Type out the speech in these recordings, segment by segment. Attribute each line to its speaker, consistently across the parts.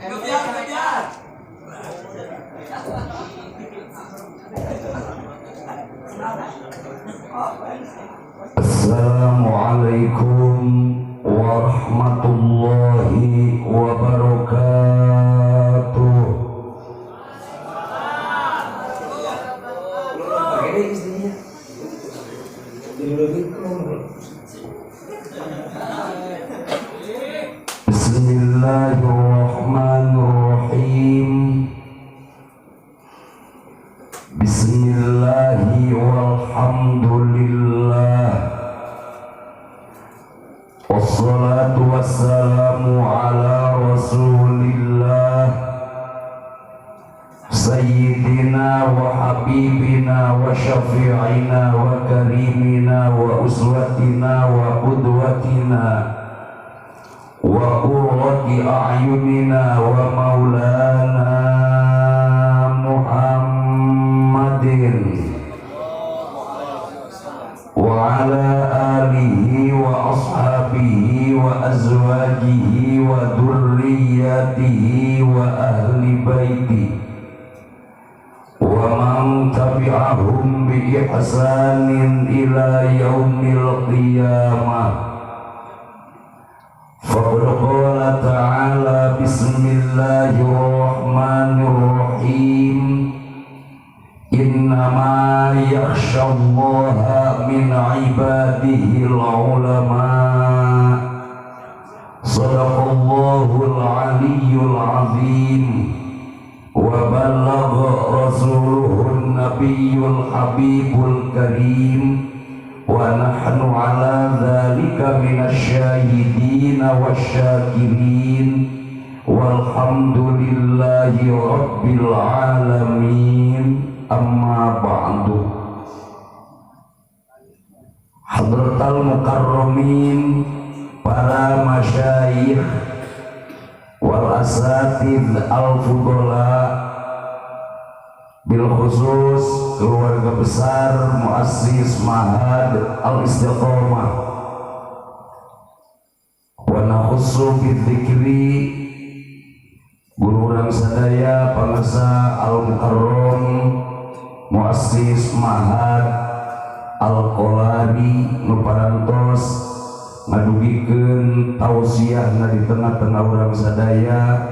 Speaker 1: Assalamualaikum warahmatullahi wabarakatuh. Bismillahirrahmanirrahim. Bismillahi walhamdulillah. Wassalatu wassalamu ala rasulillah sayyidina wa habibina wa syafi'ina wa karimina wa uswatina wa qudwatina wa qurrati a'yunina wa maulana Muhammadin wa ala alihi wa ashabihi wa azwajihi wa dhurriyyatihi wa ahli baiti wa man tabi'ahum bi ihsanin ila yaumil qiyamah. Faqad qala ta'ala bismillahirrahmanirrahim. Innama yakhshallaha min ibadihil ulama. Sadaqallahul aliyyul azim. Wa balagha rasuluhun nabiyyul habibul karim. Wa nahnu ala dhalika minasyahidina wasyakirin. Walhamdulillahi rabbil alamin. Amma ba'du. Hadratal mukarramin, para masyayikh wal asatidz al-fudhala, bil khusus keluarga besar muassis Mahad Al-Istiqomah, wa nakhussu bidzikri guru urang sadaya pangesa al-mukarram muassis Mahad Al-Qolari nu parantos ngadugikeun tausiahna di tengah-tengah urang sadaya.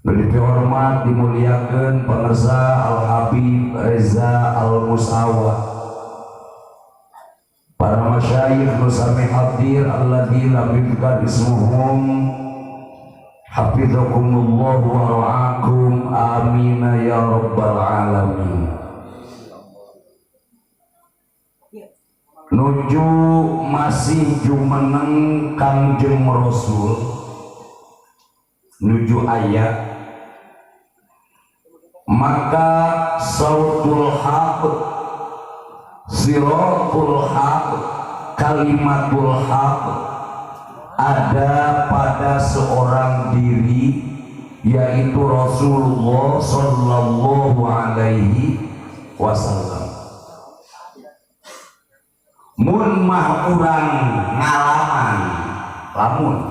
Speaker 1: Nu dipihormat dimuliakeun pangersa Al-Habib Reza Al-Musawa, para masyayikh nu sami hadir alladzi lam yuzkar ismuhum, hafizakumullah wa ra'akum, amina ya rabbal alamin. Nuju masih jumeneng Kangjeng Rasul, nuju ayat, maka sautul haq, siratul haq, kalimatul haq ada pada seorang diri, yaitu Rasulullah sallallahu alaihi wasallam. Mun mah urang ngalaman lamun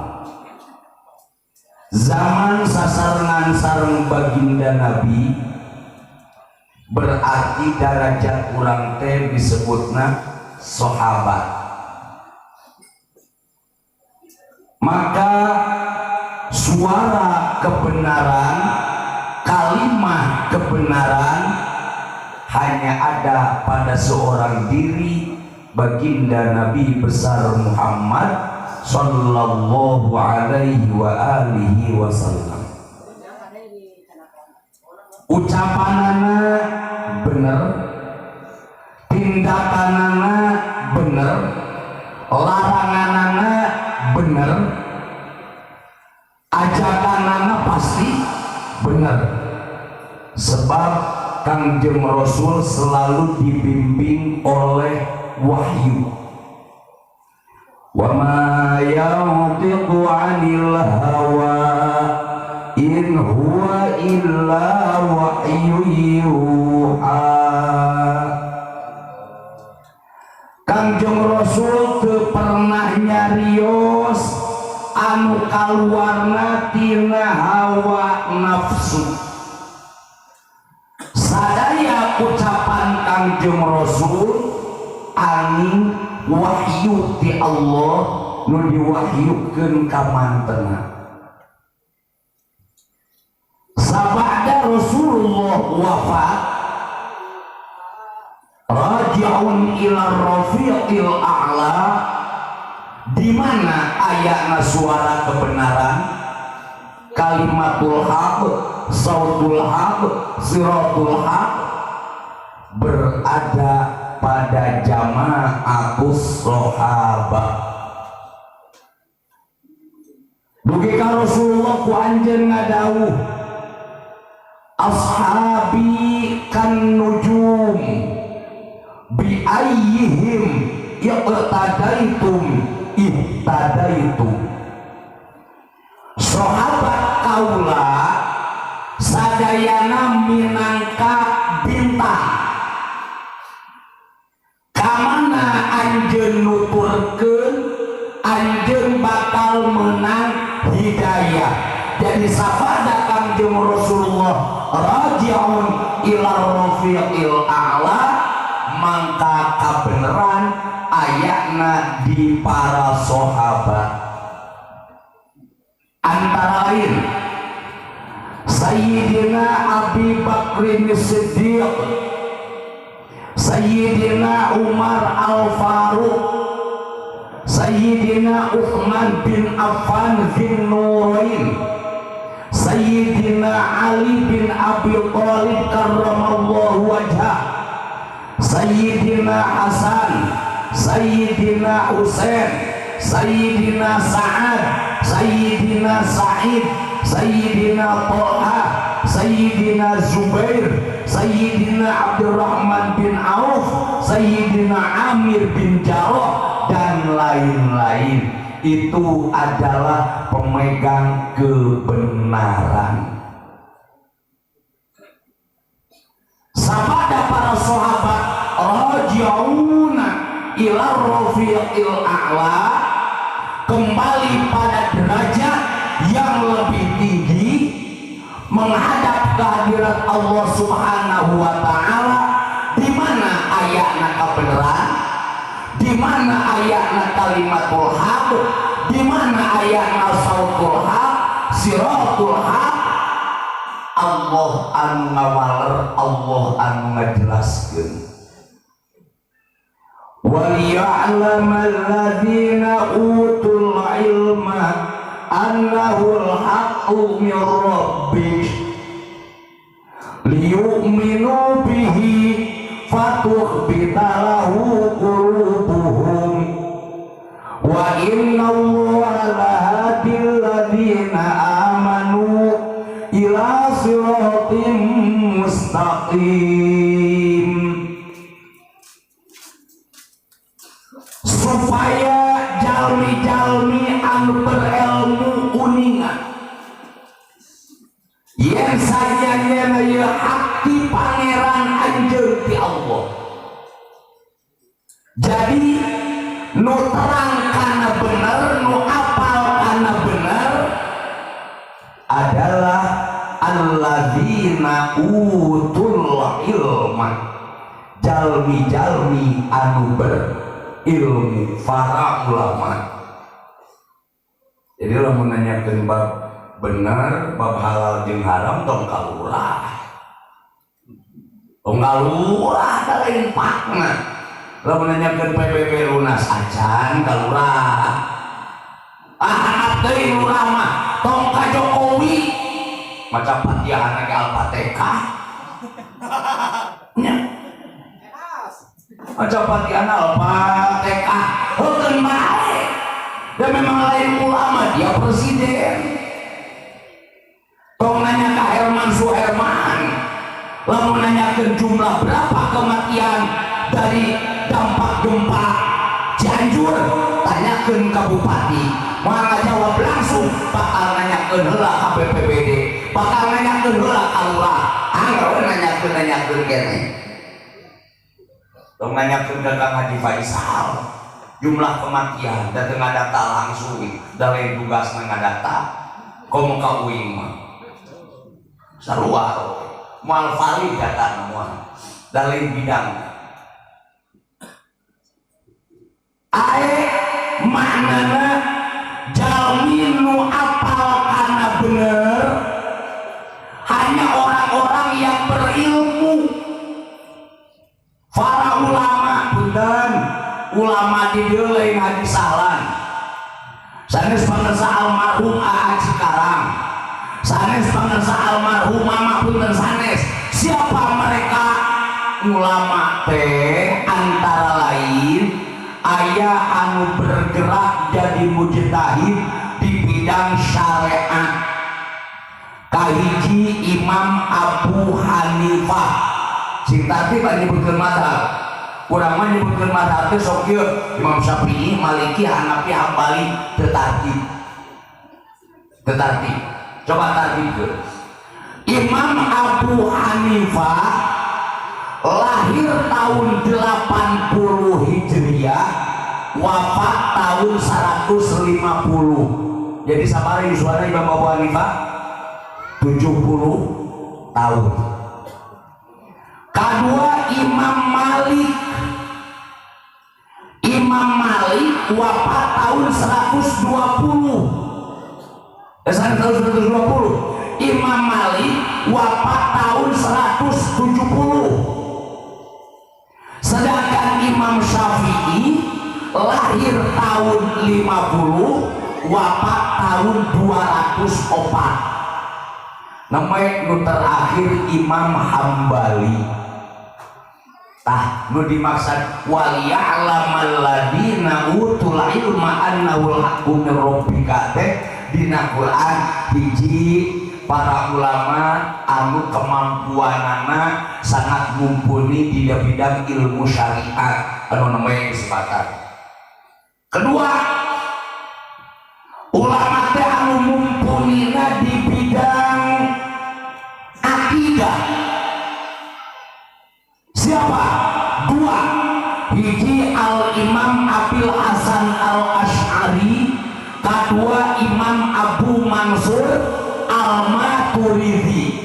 Speaker 1: zaman sasarengan sareng baginda Nabi, berarti darajat urang teh disebutna sahabat. Maka suara kebenaran, kalimah kebenaran hanya ada pada seorang diri, baginda Nabi besar Muhammad sallallahu alaihi wa alihi wasallam. Ucapanana bener, tindakanana bener, laranganana bener, ajakanana pasti bener. Sebab Kangjeng Rasul selalu dibimbing oleh wahyu. Wa ma yantiqu 'anil hawa in huwa illa wahyu yuha. Kangjeng Rasul teu pernah nyarios anu kaluar Jauhna tina hawa nafsu. Sadaya ucapan Kangjeng Rasul angin wahyu ti Allah nu diwahyukeun ka mantena. Sabada Rasulullah wafat, raji'un ila rafiqil a'la, di mana ayatna suara kebenaran, kalimatul haq, sautul haq, siratul haq, berada pada jama'atus sahabah. Dugi ka Rasulullah ku anjeun ngadawuh, ashabi kan nujum bi ayyihim iqtadaitum ihtadaitum. Sahabat kaula sadayana minangka bintang, kamana anjeun nuturkeun anjeun bakal menang hidayah. Jadi sabada Kangjeng Rasulullah raji'un ila rafiqil a'la, mangka kabeneran ayatna di para sahabat. Antara lain Sayyidina Abi Bakrin Siddiq, Sayyidina Umar Al-Faruq, Sayyidina Uthman bin Affan bin Nurain, Sayyidina Ali bin Abi Thalib karramallahu wajhah, Sayyidina Hasan, Sayyidina Husain, Sayyidina Sa'ad, Sayyidina Sa'id, Sayyidina Talha, Sayyidina Zubair, Sayyidina Abdurrahman bin Auf, Sayyidina Amir bin Jarrah, dan lain-lain. Itu adalah pemegang kebenaran. Sabada para sahabat raji'una ila rafiqil a'la, kembali pada derajat yang lebih tinggi, menghadap kehadirat Allah Subhanahu wa ta'ala, di mana ayatna kebenaran, di mana ayatna kalimatul haq, di mana ayatna sautul haq, siratul haq. Allah anu ngawaler, Allah anu ngajelaskeun. Waliya'lamal ladzina utul ilma annahul haqqu min rabbik liyu'minu bihi fatukhbita lahu qulubuhum wa innallaha lahadil ladzina amanu ila siratim mustaqim. Supaya jalmi-jalmi anu berilmu uninga yen sajanya ieu hak ti pangeran anjeun ti Allah. Jadi nu terang kana bener, nu apal kana bener adalah alladzina utul ilma, jalmi-jalmi anu berilmu, para ulama. Jadi lamun nanyakeun bab bener, bab halal jeung haram, tong kalurah, tong kalurah da lain pakna. Lamun nanyakeun PBB lunas acan kalurah, ah hanap deui lurah mah, tong ka Jokowi maca Fatihah ge Al-Fatihah nya, maca Fatihah Al-Fatihah heukeun bae. Dan memang lain ulama, dia presiden. Tong nanya ka Herman Suherman, lamun nanyakeun jumlah berapa kematian dari dampak gempa Cianjur, tanyakeun ka bupati, moal jawab langsung, bakal nanyakeun heula ka BPBD, bakal nanyakeun heula ka lurah, angger we nanyakeun keneh. Tong nanyakeun ka Kang Haji Faisal jumlah kematian, da teu ngadata langsung, da lain tugasna ngadata. Komo ka uing mah sarua moal valid data moal dalam bidang ae maknana jalmi nu apal kana bener hanya orang-orang yang berilmu. Para ulama punten ulama di dieu lain haji sahlan sanes pangersa almarhum AA Cikarang sanes pangersa almarhum mama punten sanes. Siapa mereka? Ulama teh antara lain aya anu bergerak jadi mujtahid di bidang syariat. Kahiji Imam Abu Hanifah sing tadi nyebutkeun mazhab, urang mah nyebutkeun mazhab teh sok kieu Imam Syafi'i, Maliki, Hanafi, Hambali, teu tartib. Teu tartib. Coba tartibkeun. Imam Abu Hanifah lahir tahun 80 Hijriah, wafat tahun 150. Jadi sabaraha yuswana Imam Abu Hanifah? 70 tahun. Kedua Imam Malik. Imam Malik wafat tahun 120. Tahun 120. Imam Malik wafat tahun 170. Sedangkan Imam Syafi'i lahir tahun 50, wafat tahun 204. Namanya nu terakhir Imam Hambali. Tah nu dimaksud wal ya'lamal ladina utul ilma annahul haqqu min rabbika teh dina Quran hiji para ulama anu kemampuanana sangat mumpuni di bidang ilmu syariat anu namanya kesempatan. Kedua, ulama teh anu mumpunina di bidang akidah. Siapa? Dua. Hiji Al-Imam Abil Hasan Al-Asy'ari, kedua Imam Abu Mansur Al-Maturidi.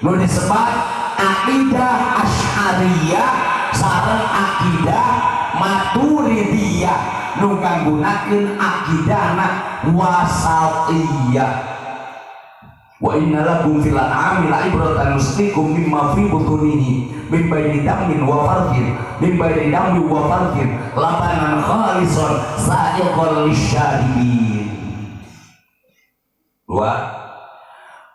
Speaker 1: Nu disebut akidah Asy'ariyah sareng akidah Maturidiyah nu nganggunakeun akidahna wasatiyah. Wa inna lakum fil an'ami la'ibratan nusqikum mimma fi butunihi min baini damin wa farjin min baini damin wa farjin labanan khalisan sa'iqan lisyaribin. Dua.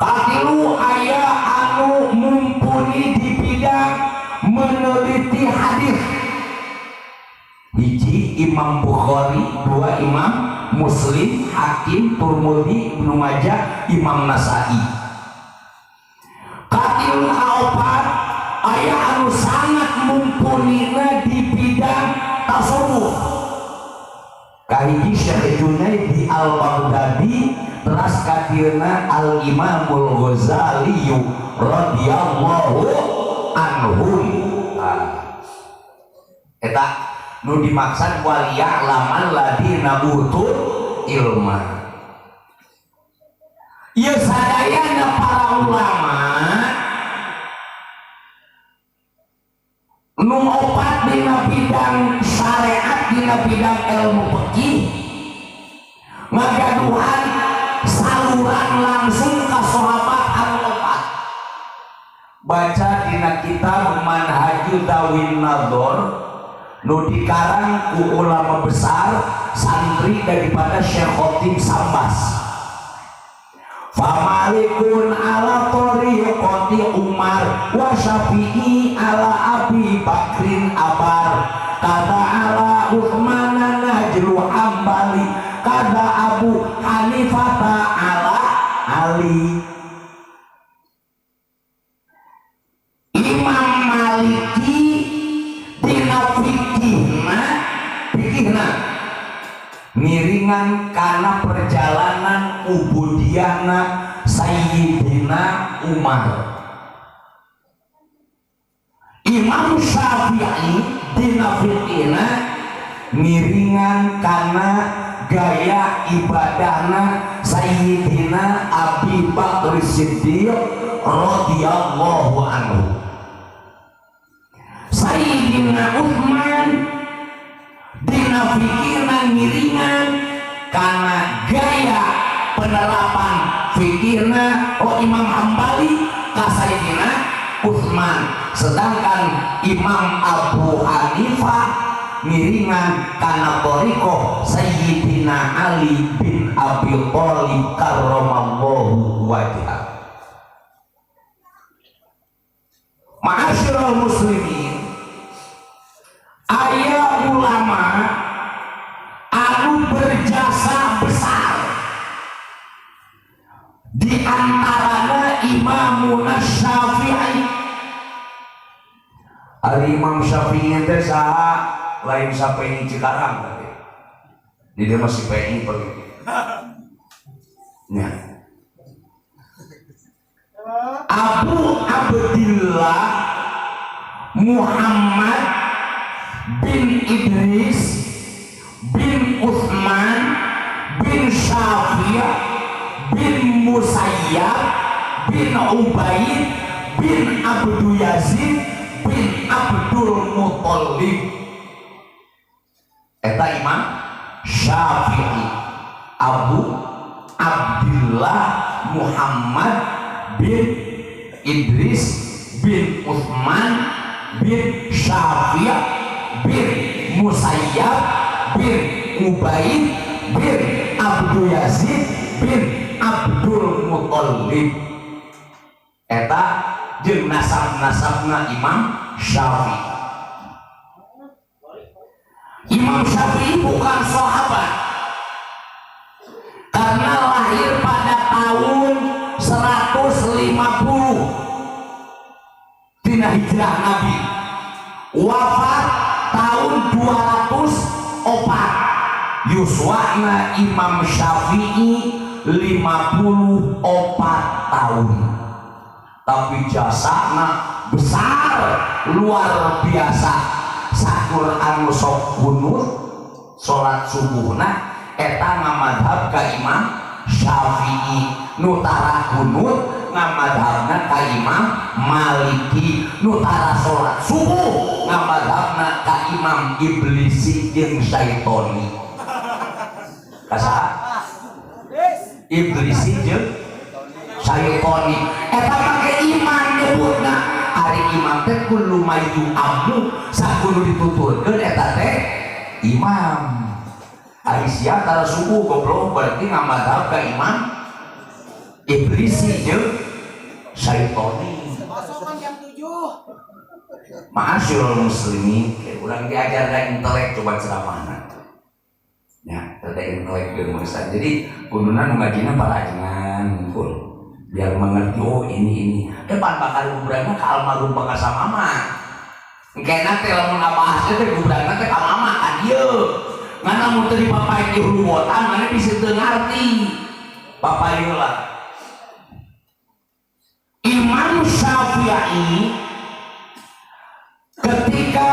Speaker 1: Katilu aya anu mumpuni di bidang meneliti hadis. Hiji Imam Bukhari, dua Imam Muslim, Hakim, Turmudi, Ibnu Majah, Imam Nasai. Katilu kaopat aya anu sangat mumpunina di bidang tasawuf. Kahiji Syekh Junaidi Al-Baghdadi, teras katirna Al-Imamul Ghazali radhiyallahu anhum. Eta nu dimaksud wal ya'lamal ladina utul ilma. Ieu sadayana para ulama nu opat dina bidang syariat, dina bidang ilmu fikih ngagaduhan saluran langsung ka sahabat anu opat. Baca dina kitab Manhajul Dawin Nador nu dikarang ku ulama besar santri daripada Syekh Khotib Sambas. Famalikun ala tariqati Umar wa Syafi'i ala Abi Bakrin Abar kata ala Utsman najlu Hambali kata Abu Hanifah ala Ali. Imam Maliki dina fikihna fikihna miringan kana perjalanan ubudiyahna Sayyidina Umar. Imam Syafi'i dina fikihna miringan kana gaya ibadahna Sayyidina Abi Bakr Siddiq radhiyallahu anhu. Sayyidina Utsman dina fikirna ngiringan karena gaya penerapan fikirna oh Imam Hambali ka Sayyidina Utsman, sedangkan Imam Abu Hanifah ngiringan karena thoriqoh Sayyidina Ali bin Abi Thalib karramallahu wajhah. Ma'asyiral muslimin, aya ulama anu berjasa besar, di antaranya Imamuna Syafi'i. Ari Imam Syafi'i teh saha? Lain Syafi'i Cikarang tadi. Jadi dia masih PI begitu. Ya. Abu Abdillah Muhammad bin Idris bin Utsman bin Syafi' bin Musayyab bin Ubaid bin Abdul Yazid bin Abdul Muthalib. Eta Imam Syafi'i, Abu Abdillah Muhammad bin Idris bin Utsman bin Syafi' bin Musayyab bin Ubaid bin Abdul Yazid bin Abdul Muthalib. Eta jeung nasab-nasabna Imam Syafi'i. Imam Syafi'i bukan sahabat karena lahir pada tahun 150 tina hijrah Nabi, wafat tahun 204. Yuswana Imam Syafi'i 54 tahun, tapi jasana besar luar biasa. Sakur anu sok kunut salat subuhna eta ngamadhab ka Imam Syafi'i, nu tara kunut ngamadhabna ka Imam Maliki, nu tara salat subuh ngamadhabna ka Imam Iblisi jeung Syaitoni. Kasa Iblisi jeung Syaitoni eta make iman nyebutna. Ari imam teh kullu mayu amu sakudu dituturkeun eta teh imam. Ari sia tara subuh goblok berarti ngamadhab ka imam Iblisi jeung Syaitoni.
Speaker 2: Masuk jam 7.
Speaker 1: Ma'asyiral muslimin, urang diajar da intelek coba ceramahna. Ya, rada intelek geus. Jadi kuduna nu ngajina para ajengan ngumpul biar mengerti, oh ini depan bakal gubrana ka almarhum pangasa mama. Engkena teh lamun ngabahas teh gubrana teh ka mama ka dieu. Ngan lamun teu dipapain di hulu botan mana bisa teu ngarti. Bapak ieu lah. Imam Syafi'i ketika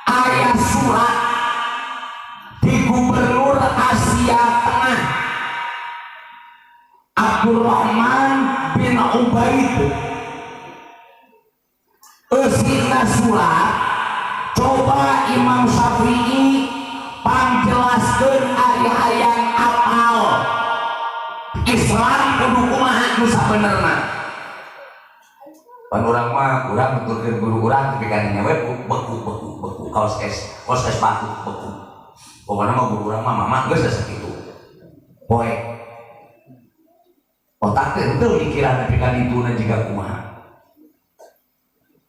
Speaker 1: ayat surat di Gubernur Asia Tengah Abdurrahman bin Ubaid, eusina surat, coba Imam Syafi'i pangjelaskeun ari hayang apal Islam kudu kumaha nu sabenerna. Pan urang mah urang nuturkeun guru urang tapi kan nya we beku beku beku kaos es batu beku. Pokoknya mah guru urang mah mama geus sakitu poe otak teh henteu mikiran tapi kan dituna jiga kumaha.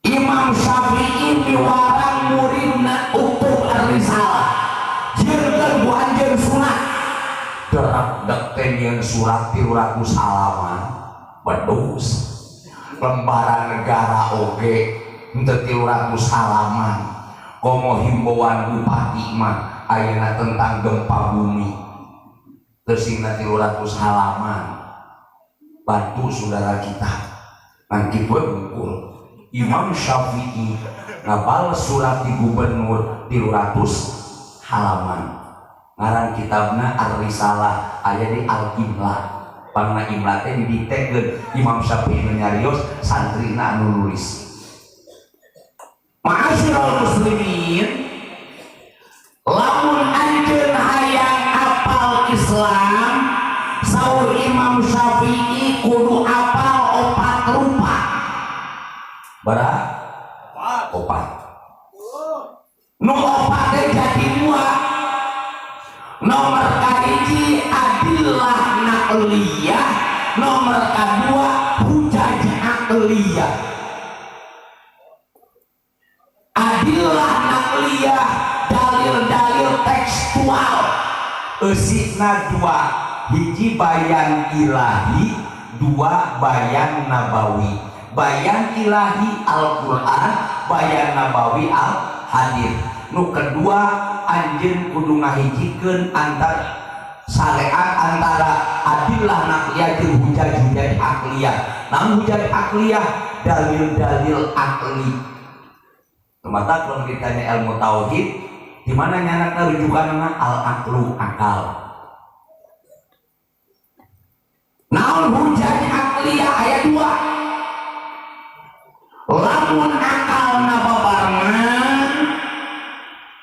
Speaker 1: Imam Syafi'i miwarang muridna uktub ar-risalah jirkeun ku anjeun surat derak dek teh nyieun surat 300 halaman bedus lembaran negara oge henteu 300 halaman. Komo himbauan bupati mah ayeuna tentang gempa bumi teusingna 300 halaman. Bantu saudara kita nangkit we unggul. Imam Syafi'i ngabal surat di gubernur 300 halaman. Ngaran kitabna Ar-Risalah aya di Al-Imla. Pangna Imla teh didiktekeun Imam Syafi'i nu nyarios, santrina anu nulis. Ma'asyiral muslimin, lamun anjeun hayang apal Islam, saur Imam Syafi'i kudu apal opat rupa. Bara? Opat. Nu opat teh jadi dua. Nomor kahiji adillah naqliyah, nomor kedua hujaj aqliyah. Adillah naqliyah dalil-dalil tekstual eusina dua, hiji bayan ilahi, dua bayan nabawi. Bayan ilahi Al-Qur'an, bayan nabawi al-hadis. Nu kedua anjeun kudu ngahijikeun antar syariat antara adillah naqliyah jeung hujaj-hujaj aqliyah. Namun hujaj aqliyah dalil-dalil akli. Mata kalau ditanya ilmu tauhid, di mana nyanakna rujukanna al-aqlu akal. Naon hujaj aqliyah aya dua. Lamun akalna babarengan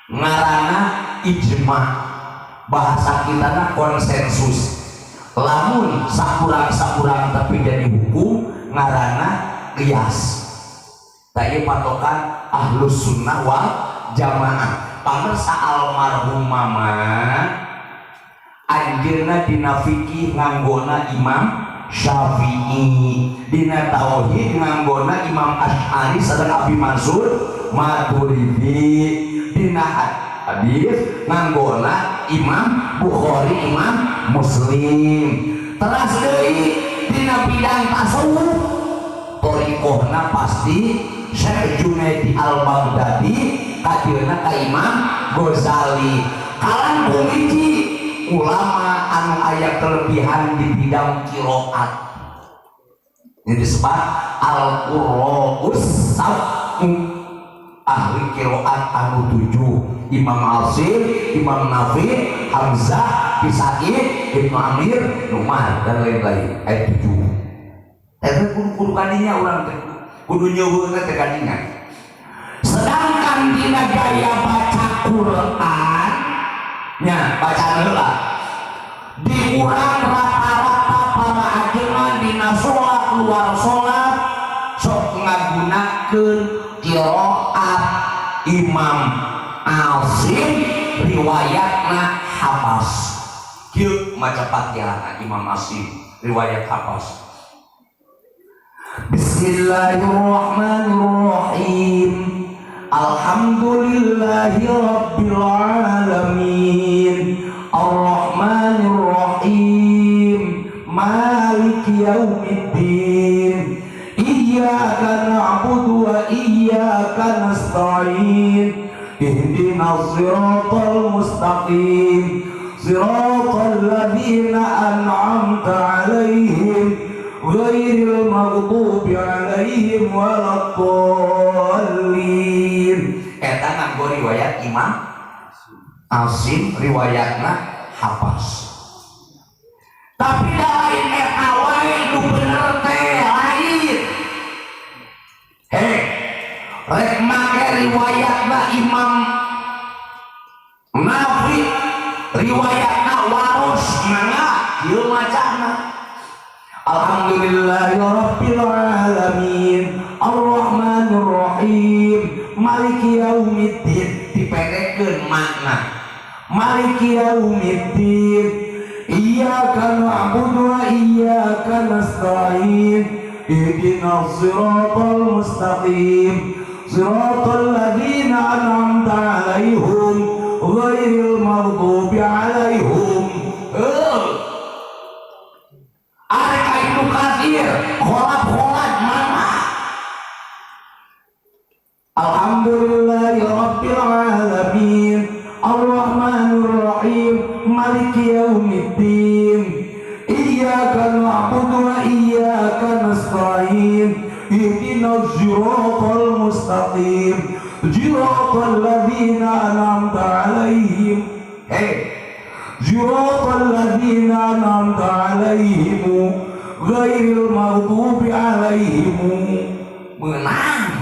Speaker 1: ngaranna ijma, bahasa kitana konsensus. Lamun sakurang-sakurang tapi jadi hukum ngaranna qiyas. Tadi patokan ahlus sunnah wal jamaah. Pamersa almarhum mama anjeunna dina fikih nganggona Imam Syafi'i, dina tauhid nganggona Imam Asy'ari sareng Abi Mansur Maturidi, dina hadis nganggona Imam Bukhari, Imam Muslim. Teras deui dina bidang tasawuf thariqahna pasti Syekh Junaidi Al-Baghdadi kadieuna ka Imam Ghazali. Kalangkung hiji ulama anu aya kelebihan di bidang qiraat. Ini disebut al-qurra'us sab'u, ahli qiraat anu 7, Imam Asim, Imam Nafi, Hamzah, Kisai, Ibnu Amir, Nu'man dan lain-lain. Ayat 7. Eta kudu kadinya urang teh kudu nyeuweuna teh kadinya. Sedangkan dina gaya baca Quran nya bacaan heula di urang rata-rata para ajengan dina salat luar salat sok ngagunakeun qiraat Imam Asim riwayatna Hafs. Kieu maca Fatihahna Imam Asim riwayat Hafs. Bismillahirrahmanirrahim. Alhamdulillahi rabbil alamin. Arrahmanirrahim. Maliki yaumiddin. Iyyaka na'budu wa iyyaka nasta'in. Ihdinas siratal mustaqim. Siratal ladzina an'amta 'alaihim ghairil maghdubi 'alaihim waladdallin. Eta nganggo riwayat Imam Asim riwayatna Hafs. Tapi da lain eta wae nu bener teh lain. Hei, rek make riwayatna Imam Nafi, riwayatna Warus, mangga ieu macana. Alhamdulillahi rabbil alamin arrahmanir rahim maliki yaumiddin. Dipendekkeun makna maliki yaumiddin. Iyyaka na'budu wa iyyaka nasta'in. Ihdinas siratal mustaqim. Siratal ladzina an'amta 'alaihim ghairil maghdubi 'alaihim. Arek Ibnu Katsir kholab-kholab mana? Alhamdulillahi rabbil alamin arrahmanir rahim maliki yaumiddin. Iyyaka na'budu wa iyyaka nasta'in. Ihdinas siratal mustaqim. Siratal ladzina an'amta 'alaihim. Hei, an'amta 'alaihim ghairil maghdubi 'alaihim. Menang.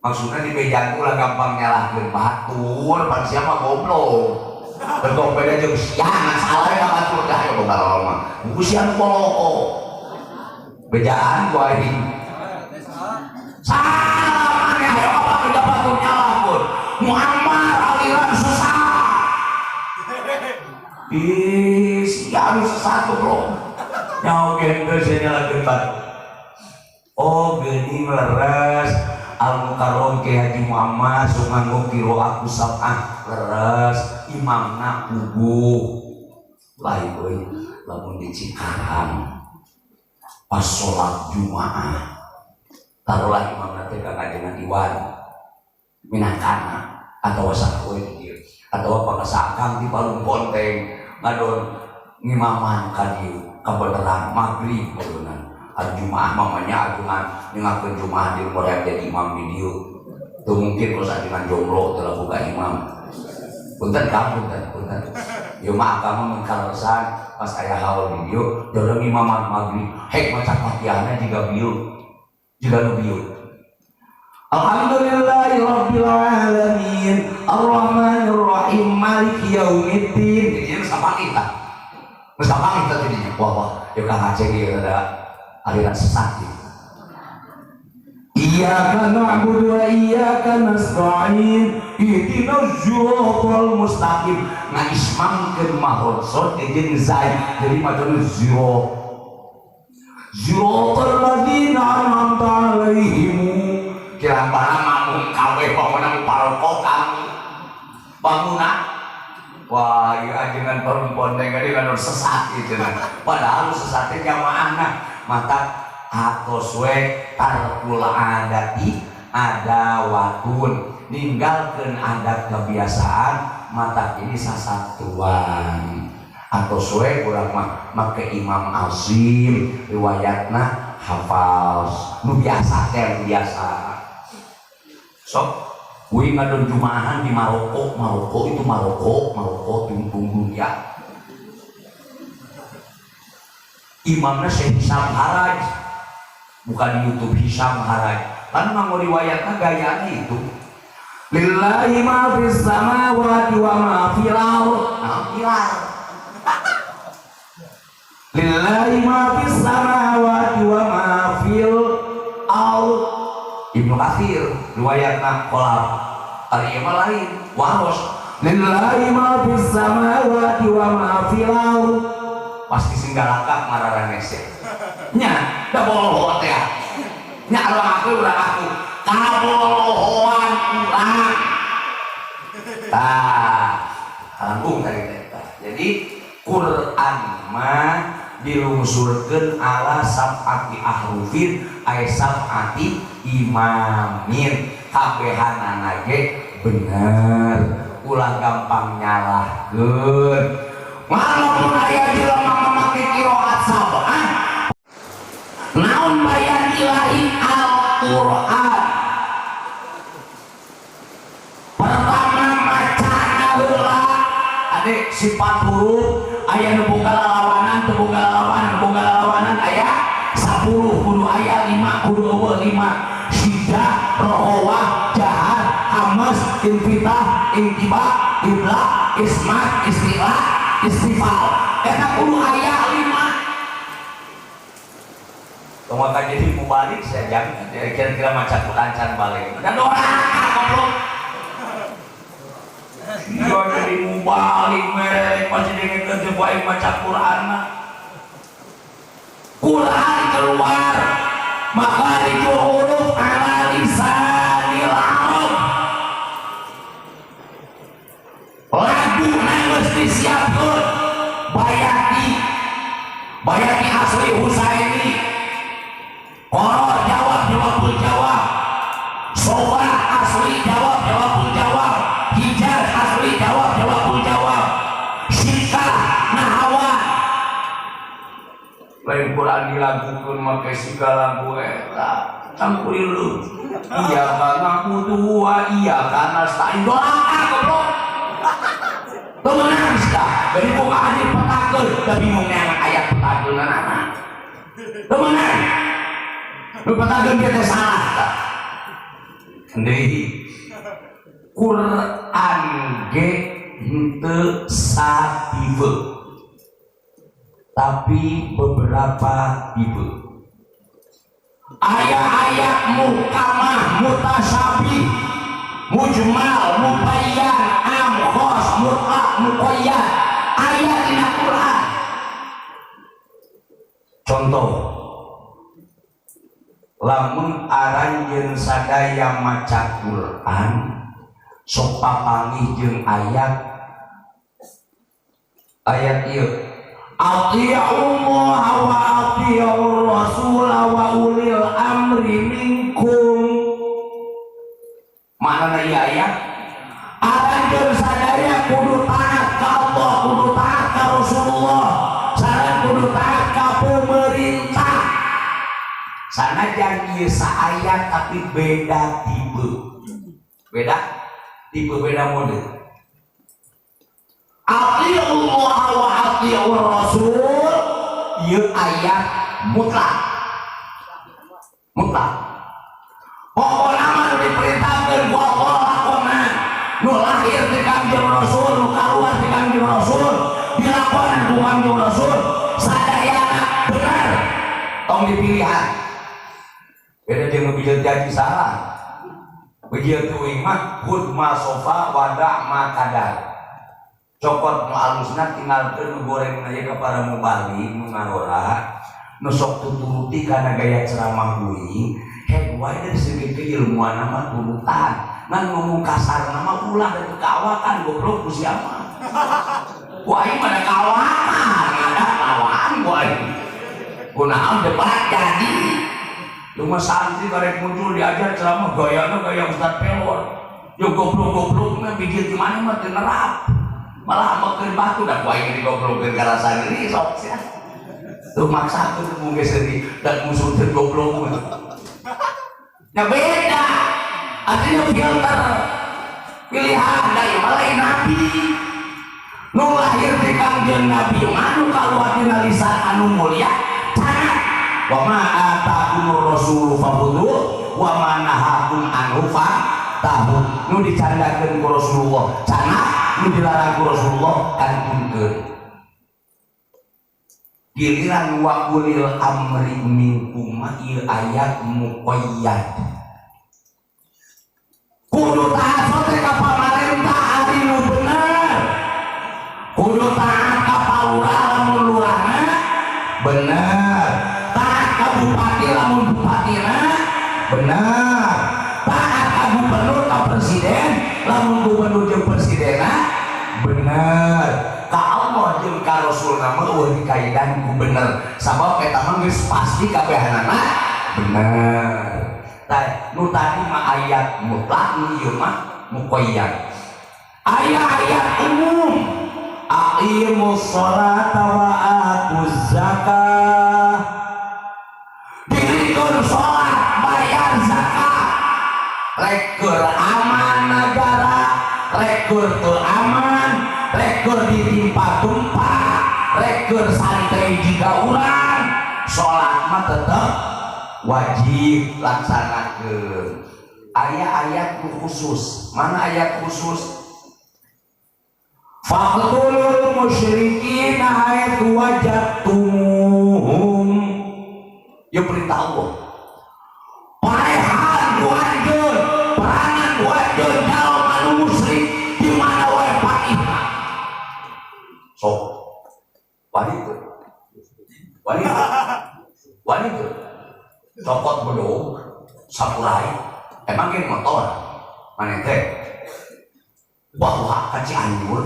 Speaker 1: Maksudnya di bejaan ulah gampang nyalahkeun batur, pan sia mah goblok. Tentong beda jeung sia salah ka batur dah ya boga mah. Buku sia nu poloko. Bejaan ku aing. Salah maneh ayo apa beda batur nyalahkeun. Muammar aliran sesat. Ih, sia nu sesat goblok. Nyaho ge geus nyalahkeun batur. Oh, geuning leres. Al-Mukarrom Ki Haji Muhammad sok nganggo qiraatu sab'ah leres imamna puguh lain euy lamun di Cikarang pas salat Jumaah taruhlah imamna teh ka ngajengan Iwan minangkana atawa saha we di dieu atawa pangasakang di Palung Ponteng ngadon ngimaman ka dieu kabeneran magrib meureunna. Hari Jumaah mamanya ajengan ningakeun Jumaah di umur yang jadi imam di dieu. Teu mungkin terus ajengan jomblo teu boga imam. Punten Kang, punten, punten. Ieu mah akang mah mun kaleresan pas aya haul di dieu jorong imaman magrib hek maca Fatihahna jiga bieu. Jiga nu bieu. Alhamdulillahirabbil alamin arrahmanir rahim maliki yaumiddin. Jadi geus kapanggih tah. Geus kapanggih tah jadinya. Wah wah, ieu Kang Aceh ieu ada aliran sesat gitu. Iyyaka na'budu wa iyyaka nasta'in ihdinas siratal mustaqim. Ngaismamkeun mahrosot jeung zai jadi macana ziro. Siratal ladzina an'amta 'alaihim. Kira barang makmum kabeh bangunan parokokan. Bangunan wah ieu ajengan Parung Ponteng tadi kan sesat gitu nah. Padahal sesatnya jamaahna mata atos we tarkul adati adawatun ninggalkeun adat kebiasaan mata ini sasatuan atos we urang mah make Imam Azim riwayatna hafal nu biasa teh biasa sok kuing ngadon jumaahan di Maroko, Maroko itu Maroko, Maroko tungtung dunia. Imamnya Syekh Hisam Haraj, bukan di YouTube Hisam Haraj. Kan nganggo riwayatna gayana itu. Lillahi ma fis samawati wa ma fil ardh. Nah, pilar. Lillahi ma fis samawati wa ma fil ardh. Ibnu Katsir riwayatna kolab. Ari ieu mah lain, waros. Lillahi ma fis samawati wa ma fil ardh. Pasti singgalakak mararanese. Nya, da boloho teh. Nya urang aku urang aku. Kabolohoan urang. Tah, kalangkung tadi teh. Jadi Quran mah dilungsurkeun ala sab'ati ahrufin ay sab'ati imamin. Kabehanana ge bener, ulah gampang nyalahkeun. Walaupun aya jelema mamake qiraat sab'ah, naon bayan ilahi Al-Qur'an. Pertama macana heula ade sifat huruf aya nu boga lalawanan teu boga lalawanan, boga lalawanan aya 10 kudu aya 5 kudu eueuh 5. Syiddah, rohowah, jahar, hamas, infitah, intiba, ibla, ismat, istilah, istifal. Eta kudu aya 5. Tong maka jadi mubalik saya jangan kira-kira maca Quran can balik. Dan doraka goblok. Iya jadi mubalik merek pasti dengekeun teh bae maca Quran mah. Quran keluar makharijul huruf ala lisanil arab. Lagu geus disiapkeun bayati bayati asli Husaini. Qoro jawab jawabul jawab. Soba asli jawab jawabul jawab. Hijaz asli jawab jawabul jawab. Syikah nahawa. Lain Quran dilagukeun make siga lagu eta. Cangkurileuh. Iya kana kudu wa iya kana stain doraka goblok. Teu meunang sia. Jadi buka hadis petakeun, da bingung neangan ayat petakeunana. Teu meunang. Nu petakeun ge teh salah tah. Deui. Quran ge henteu satipe, tapi beberapa tipe. Ayat-ayat muhkamah, mutasyabih, mujmal, mubayyan, am, khos, mutlak, muqayyad, ayat dina Quran. Contoh, lamun aranjeun sadaya maca Quran sok papanggih jeung ayat ayat ieu, atiiullah wa atiiur rasul wa ulil amri minkum. Maknana ieu ayat, aranjeun sadaya kudu taat ka Allah, kudu taat ka Rasulullah, sareng kudu taat ka pemerintah. Sanajan ieu saayat tapi beda tipe, beda tipe, beda mode. Atiiullah wa atiiur rasul ieu ayat mutlak, mutlak. Pokokna mah nu diperintahkeun ku Allah lakonan, nu lahir di Kangjeng Rasul, nu kaluar di Kangjeng Rasul, dilakonan ku Kangjeng Rasul, sadayana bener, tong dipilihan. Beda jeung nu bijil jadi salah. Bijil teuing mah khudz ma shofa wa da' ma kadar, cokot nu alusna tinggalkeun nu goreng. Aya ka para mubalig nu ngarora, nu sok tuturuti kana gaya ceramah kuing, heug wae dari segi keilmuan mah turutan, ngan ngomong kasar mah ulah, da teu kaawakan goblok ku sia mah. Ku aing mah da kaawakan, ada lawan ku aing, kunaon debat. Jadi lu mah santri karek muncul diajar ceramah gayana gaya Ustaz Pelor, yo goblok-goblok mah bijil gimana mah teu nerap, malah makeun batu. Da ku aing digoblokkeun karasa nyeri sok sia. Tuh maksakeun mung geus sedih dan musuh teu goblok mah. Ya beda, artinya filter pilihan. Da ieu mah lain nabi, nu lahir di Kangjeng Nabi mah nu kaluar dina lisan anu mulia canat, wa ma atakumur rasulu fakhudhu wa ma nahakum anhu fantahu. Nu dicandakeun ku Rasulullah canat, nu dilarang ku Rasulullah kantunkeun. Giliran wa ulil amri minkum mah ieu ayat muqayyad, kudu taat teh ka pamarentah ari nu bener, kudu taat ka palurah lamun lurahna bener, taat ka bupati lamun bupatina bener, taat ka gubernur, ka presiden lamun gubernur jeung presidenna bener. Ka Allah jeung ka Rasulna mah euweuh dikaidan ku bener, sabab eta mah geus pasti kabehanana bener. Tah, nu tadi mah ayat mutlak, nu ieu mah muqayyad. Ayat-ayat umum, aqimus sholata wa atuz zakah, dirikeun sholat, bayar zakat. Rek keur aman negara, rek keur teu aman, rek keur ditimpa gempa, rek keur santai jiga urang, sholat mah tetep wajib laksanakeun. Aya ayat khusus. Mana ayat khusus? Faqtulul musyrikina haitsu wajadtumuhum. Ya perintah Allah, parehan ku anjeun, perangan ku anjeun jalma anu musyrik di mana wae panggihna. Sok wani teu? Wani teu? Wani teu cokot bedog samurai? Emang geng motor mana teh bawa ka Cianjur,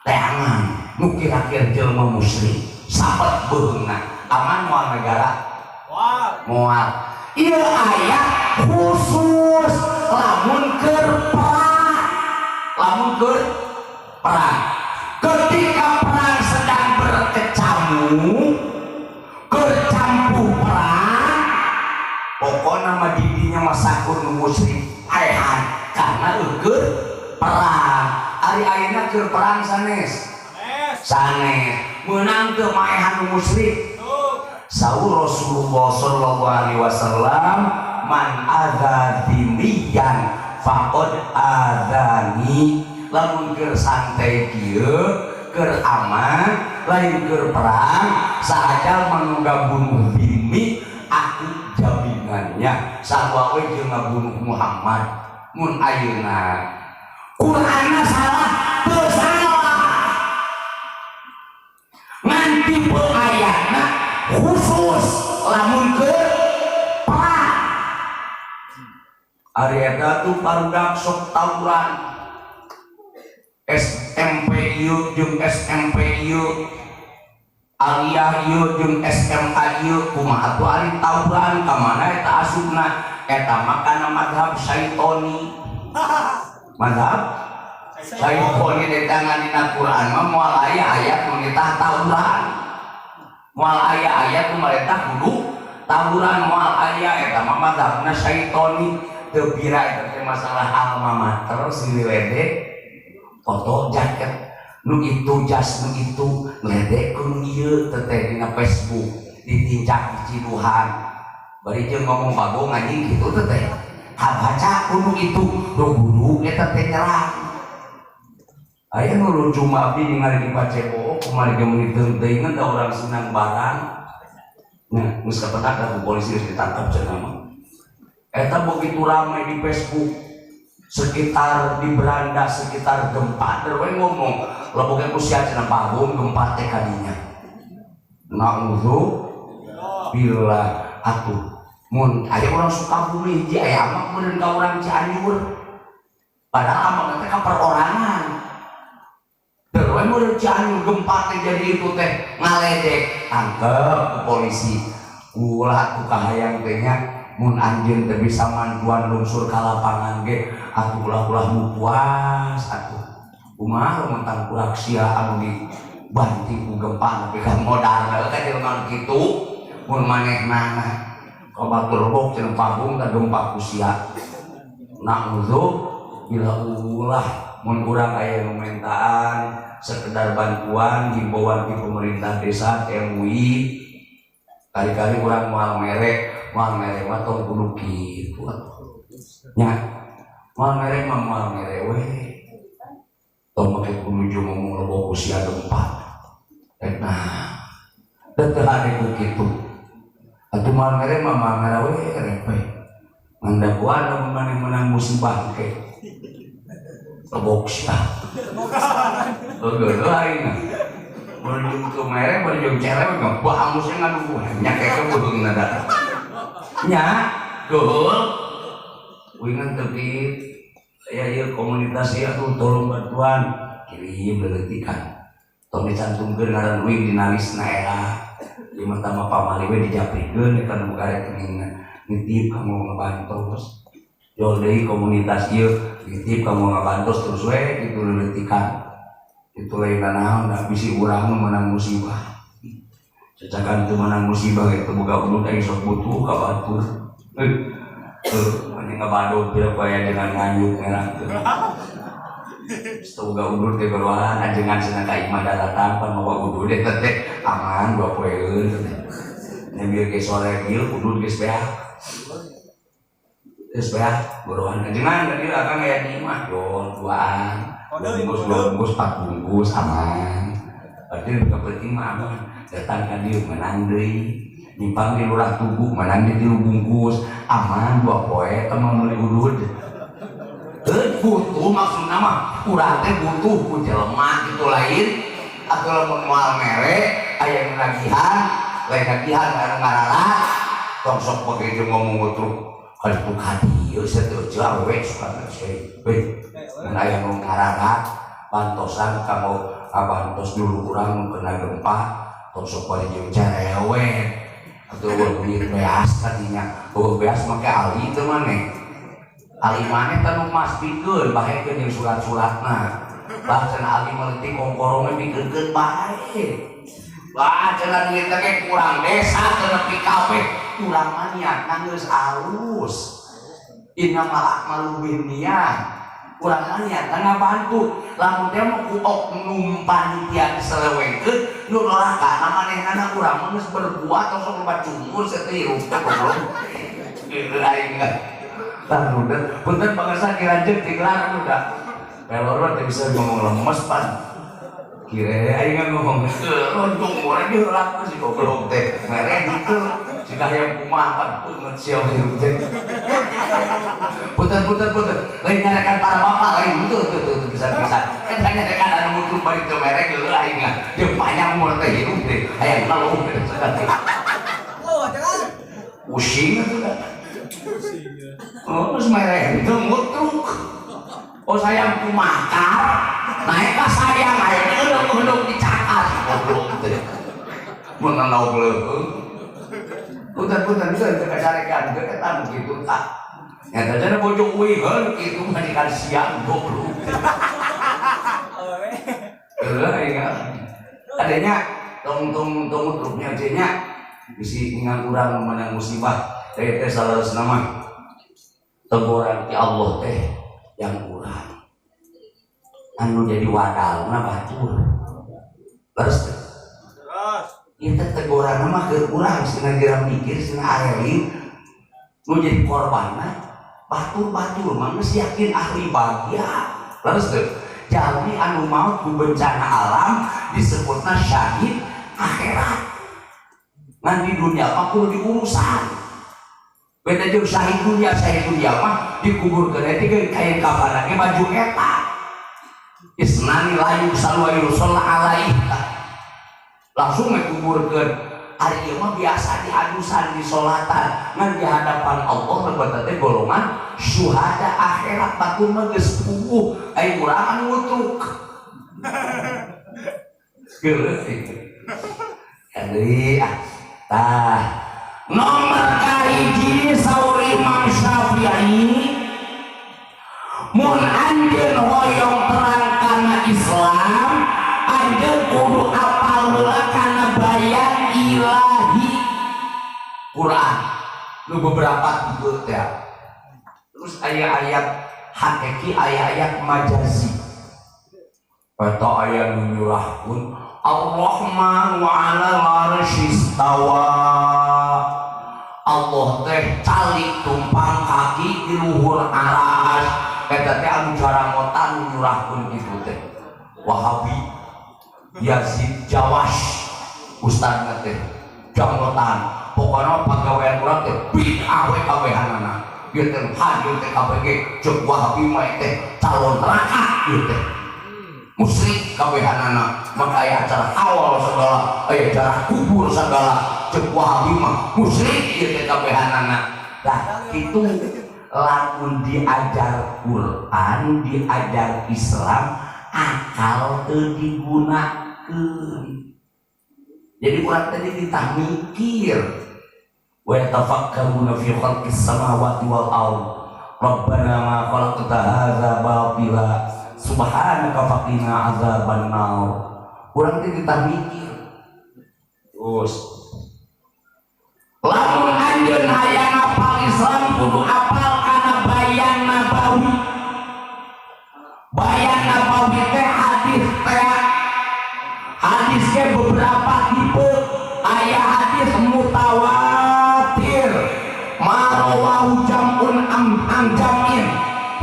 Speaker 1: teangan nu kira-kira jelema musyrik, sabet beuheungna, aman moal negara? Moal. Ieu ayat khusus lamun keur perang, lamun keur perang. Ketika perang sedang berkecamuk, bercampur perang, pokoknya mah didinya masakur nu musyrik paehan karena keur perang. Ari ayeuna keur perang sanes?
Speaker 2: Sanes.
Speaker 1: Sanes. Meunang teu maehan nu musyrik? Saur Rasulullah sallallahu alaihi wasallam, man adza dzimmiyan faqad adzani. Lamun keur santai kieu, keur aman, lain keur perang, saajal manu ngabunuh dzimmi, aku jaminannya sarua we jeung ngabunuh Muhammad. Mun ayeuna Qur'anna salah, teu salah, ngan tipe ayatna khusus lamun keur perang. Ari eta tuh barudak sok tawuran, SMP ieu jeung SMP ieu, aliyah ieu jeung SMA ieu, kumaha atuh ari tawuran, ka mana eta asupna? Eta mah kana mazhab syaitoni. Mazhab syaitoni di tangan dina Quran mah moal aya ayat nu nitah tawuran, moal aya ayat nu marentah kudu tawuran, moal aya. Eta mah mazhabna syaitoni. Teu bira eta teh masalah alma mater silih ledek, foto jaket nu itu, jas nu itu, ledek ku nu ieu teh dina Facebook, ditincak diciduhan, bari jeung ngomong bagong anjing kitu teh kabaca ku nu itu, nu guru eta teh nyerang. Aya nu lucu mah abdi ningali di Pacebo kamari ge, meuni teuing da urang senang barang. Nah, geus kapendak ku polisi, geus ditangkap cenah mah. Eta begitu ramai di Facebook sekitar di beranda sekitar gempa, der we ngomong leboknya ku sia cenah, bagong gempa teh kadinya. Na'udzu billah. Atuh mun aya urang Sukabumi hiji aya amak meureun ka urang Cianjur, padahal amak teh ka perorangan, der we meureun Cianjur gempa teh jadi itu teh ngaledek, tangkep ku polisi. Ulah tuh kahayang teh nya, mun anjeun teh bisa mantuan lungsur ka lapangan ge atuh ulah-ulah mupuas atuh. Kumaha lamun tangkurak sia anu dibanting ku gempa nepi ka modal ka jelema kitu? Mun manehna ka batur bok cenah panggung ka gempa ku sia. Na'udzu billah. Ulah mun urang aya nu mentaan sekedar bantuan, himbauan di pemerintah desa, MUI, kali-kali urang moal mere. Moal mere mah tong kudu kitu atuh nya, moal mere mah moal mere we, tong make kudu ngomong lebok usia gempa. Rek nah teu hade ku kitu atuh. Moal mere mah moal mere we, rek we ngan dagoan lamun maneh menang musibah ke lebok sia. Heueuh, aing berjung ke mere, berjung cewek ngebah amusnya ngaduh nya kayak beuheungna da nya geuheul uingan teu ya. Ieu komunitas ieu tuh tolong bantuan kirim leuleutikan, tong dicantumkeun ngaran uing dina listna era di mata mah, pamali we dijaprikeun kan boga rekeningna. Nitip kamu ngabantos jol deui komunitas ieu, nitip kamu ngabantos terus we kitu leuleutikan. Itu lain naon da, bisi urang mah menang musibah. Cacakan teu menang musibah gitu, boga udud aing sok butuh ka batur. Eh, maneh ngabadog pira aya dengan nganyuk merah. Boga udud teh gorohan ajengan cenah ka imah daratang pan mawa udud eta teh aman dua poeun teh. Nya bieu ge sore kieu udud geus beak. Geus beak gorohan ajengan ka dieu akang aya di imah jol duaan. Bungkus dua bungkus, empat bungkus aman. Berarti lebih penting mah aman. Datang ka dieu menang deui. Nyimpang di lurah tubuh menang di tilu bungkus aman dua poe teman meuli udud. Butuh maksudna mah urang teh butuh ku jelema gitu, lain atau lamun moal mere aya nu nagihan, lain nagihan anu ngarara tong sok begitu ngomong ngutruk kali ka dieu sia teh eueuh awewe suka we. Mun aya nu ngarara bantosan kanggo ngabantos dulu urang nu kena gempa, tong sok bari jeung cerewet atuh, eueuh duit beas kadinya, eueuh beas make ali teu maneh, ali maneh teh nu mas pikeun bahekeun jeung surat-suratna. Bah cenah ali mah leutik kongkorongna pikeun bae. Bah cenah duit teh kurang desa teu nepi kabeh. Urang mah niatna geus alus, innamal a'malu binniyat. Urang mah niatna ngabantu. Lamun teh mah ku oknum panitia diselewengkeun nu doraka manehnana, urang mah geus berbuat atau sok loba cumur teh hirup teh goblok. Geuleuh aing mah. Tah udah, punten bangsa kiranjeun digelar udah. Pelor mah teu bisa ngomong lemes pan. Kira aing ngomong lontong murah di heula si goblok teh. Mere gitu. Jika hayang kumaha pan banget sia hirup teh. Punten, punten, punten. Lain nyarekan para bapak lain itu tuh tuh bisa-bisa. Kan nyarekan anu mutur bari teu mere geuleuh aing mah. Jeung panjang umur teh hirup teh. Hayang ngeluh teh.
Speaker 2: Oh, jangan.
Speaker 1: Pusing atuh dah. Oh, terus mere itu ngutruk. Oh, sayang kumakar, naik ka sayang aya eudeuh-eudeuh dicakas goblok teh. Mun nanaog leuheung. Punten, punten teu teu kacarekan teu eta nu kitu tah. Nyata cenah bojo uiheun kitu majikan siang goblok.
Speaker 2: Oh, eh.
Speaker 1: Heuh aing. Adanya tong tong tong ngutruknya nya bisi ngan urang menang musibah teh teh saleresna mah teguran ti Allah teh yang urang anu jadi wadalna batur leres teh.
Speaker 2: Terus.
Speaker 1: Ieu teh teguran mah keur urang sina geura mikir sina areling nu jadi korbanna batur-batur mah geus yakin ahli bahagia leres teh. Jalmi anu maut ku bencana alam disebutna syahid akhirat, ngan di dunia mah kudu diurusan. Beda jeung syahid dunia. Syahid dunia mah dikuburkeun teh kain kafana ge baju eta, isnani la yughsalu wa yusalla alaihi, langsung dikuburkeun. Ari ieu mah biasa diadusan, disolatan, ngan di hadapan Allah lebet teh golongan syuhada akhirat. Batur mah geus puguh, ai urang anu ngutruk. Geuleuh itu. Jadi ah tah nomor kahiji saur Imam Syafi'i, mun anjeun hoyong terang kana Islam, anjeun kudu apal heula kana bayan ilahi Quran nu beberapa tipe teh. Terus aya ayat hakiki, aya ayat majazi. Eta aya nu nyurahkeun Ar-Rahman wa 'alal arsyistawa, Allah teh calik tumpang kaki di luhur aras. Eta teh anu jarangotan nu nyurahkeun kitu teh Wahabi Yazid Jawas, ustadna teh janggotan. Pokokna pagawean urang teh bid'ah we kabehanana. Ieu teh hadir teh KBG ceuk Wahabi mah teh calon neraka, ieu teh musyrik kabehanana. Maka aya acara awal segala, aya jarah kubur segala, ceuk Wahabi mah musyrik ieu teh kabehanana. Lah kitu lamun diajar Quran, diajar Islam, akal teu digunakeun. Jadi urang tadi ditah mikir, wa yatafakkaruna fi khalqis samawati wal ard rabbana ma khalaqta hadza batila subhanaka faqina azaban nar. Urang teh ditah mikir. Terus lamun anjeun hayang apal Islam kudu apal kana bayan nabawi. Bayan nabawi teh hadis teh. Hadis ke beberapa tipe. Aya hadis mutawatir, ma rawahu jam'un am an jam'in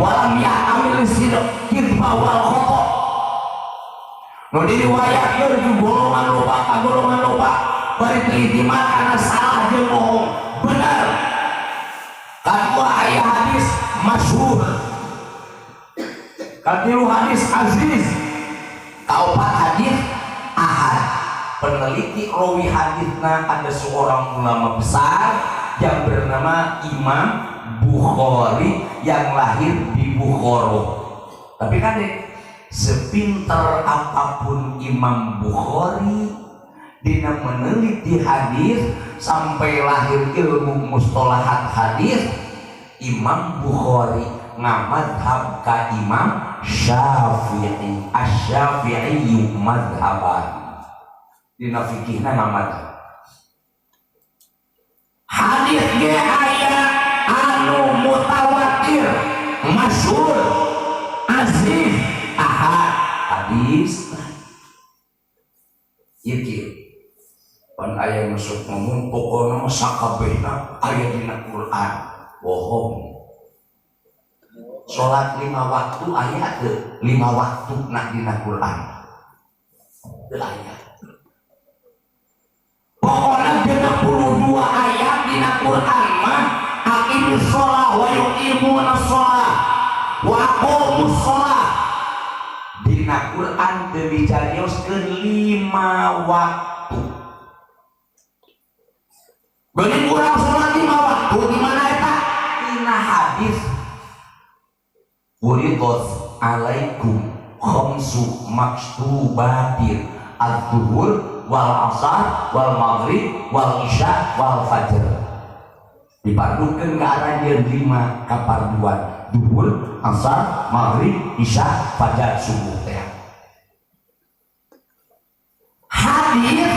Speaker 1: walam yahtamil sidq kadzba wal khata, nu diriwayatkeun ku golongan loba ka golongan loba bari teu ihtimal kana salah jeung bohong, bener. Kadua aya hadis masyhur, katilu hadis aziz, kaopat hadis ahad. Peneliti rawi hadisna ada seorang ulama besar yang bernama Imam Bukhari yang lahir di Bukhara. Tapi kan deh, sepinter apapun Imam Bukhari dina meneliti hadis sampai lahir ilmu mustalahat hadis, Imam Bukhari ngamadhab ka Imam Syafi'i. Asy-Syafi'i madhaban dina fikihna ngamadhab. Hadis ge aya anu mutawatir, masyhur, Hadis ieu kieu. Pan aya nu sok ngomong pokona mah sakabehna aya dina Quran. Bohong. Salat 5 waktu aya teu? 5 waktu na dina Quran. Teu aya. Pokona 62 ayat dina Quran mah aqimus shalah wa yuqimuna shalah wa aqamus shalah. Dina Quran teu dicarioskeun 5 waktu. Geuning urang salat 5 waktu di mana eta? Dina hadis Furidat alaikum khamsu maktubatin az-zuhur wal asar wal maghrib wal isya wal fajr. Dipardukeun ka aranjeun 5 kaparduan, zuhur, asar, maghrib, isya, fajar, subuh teh. Hadis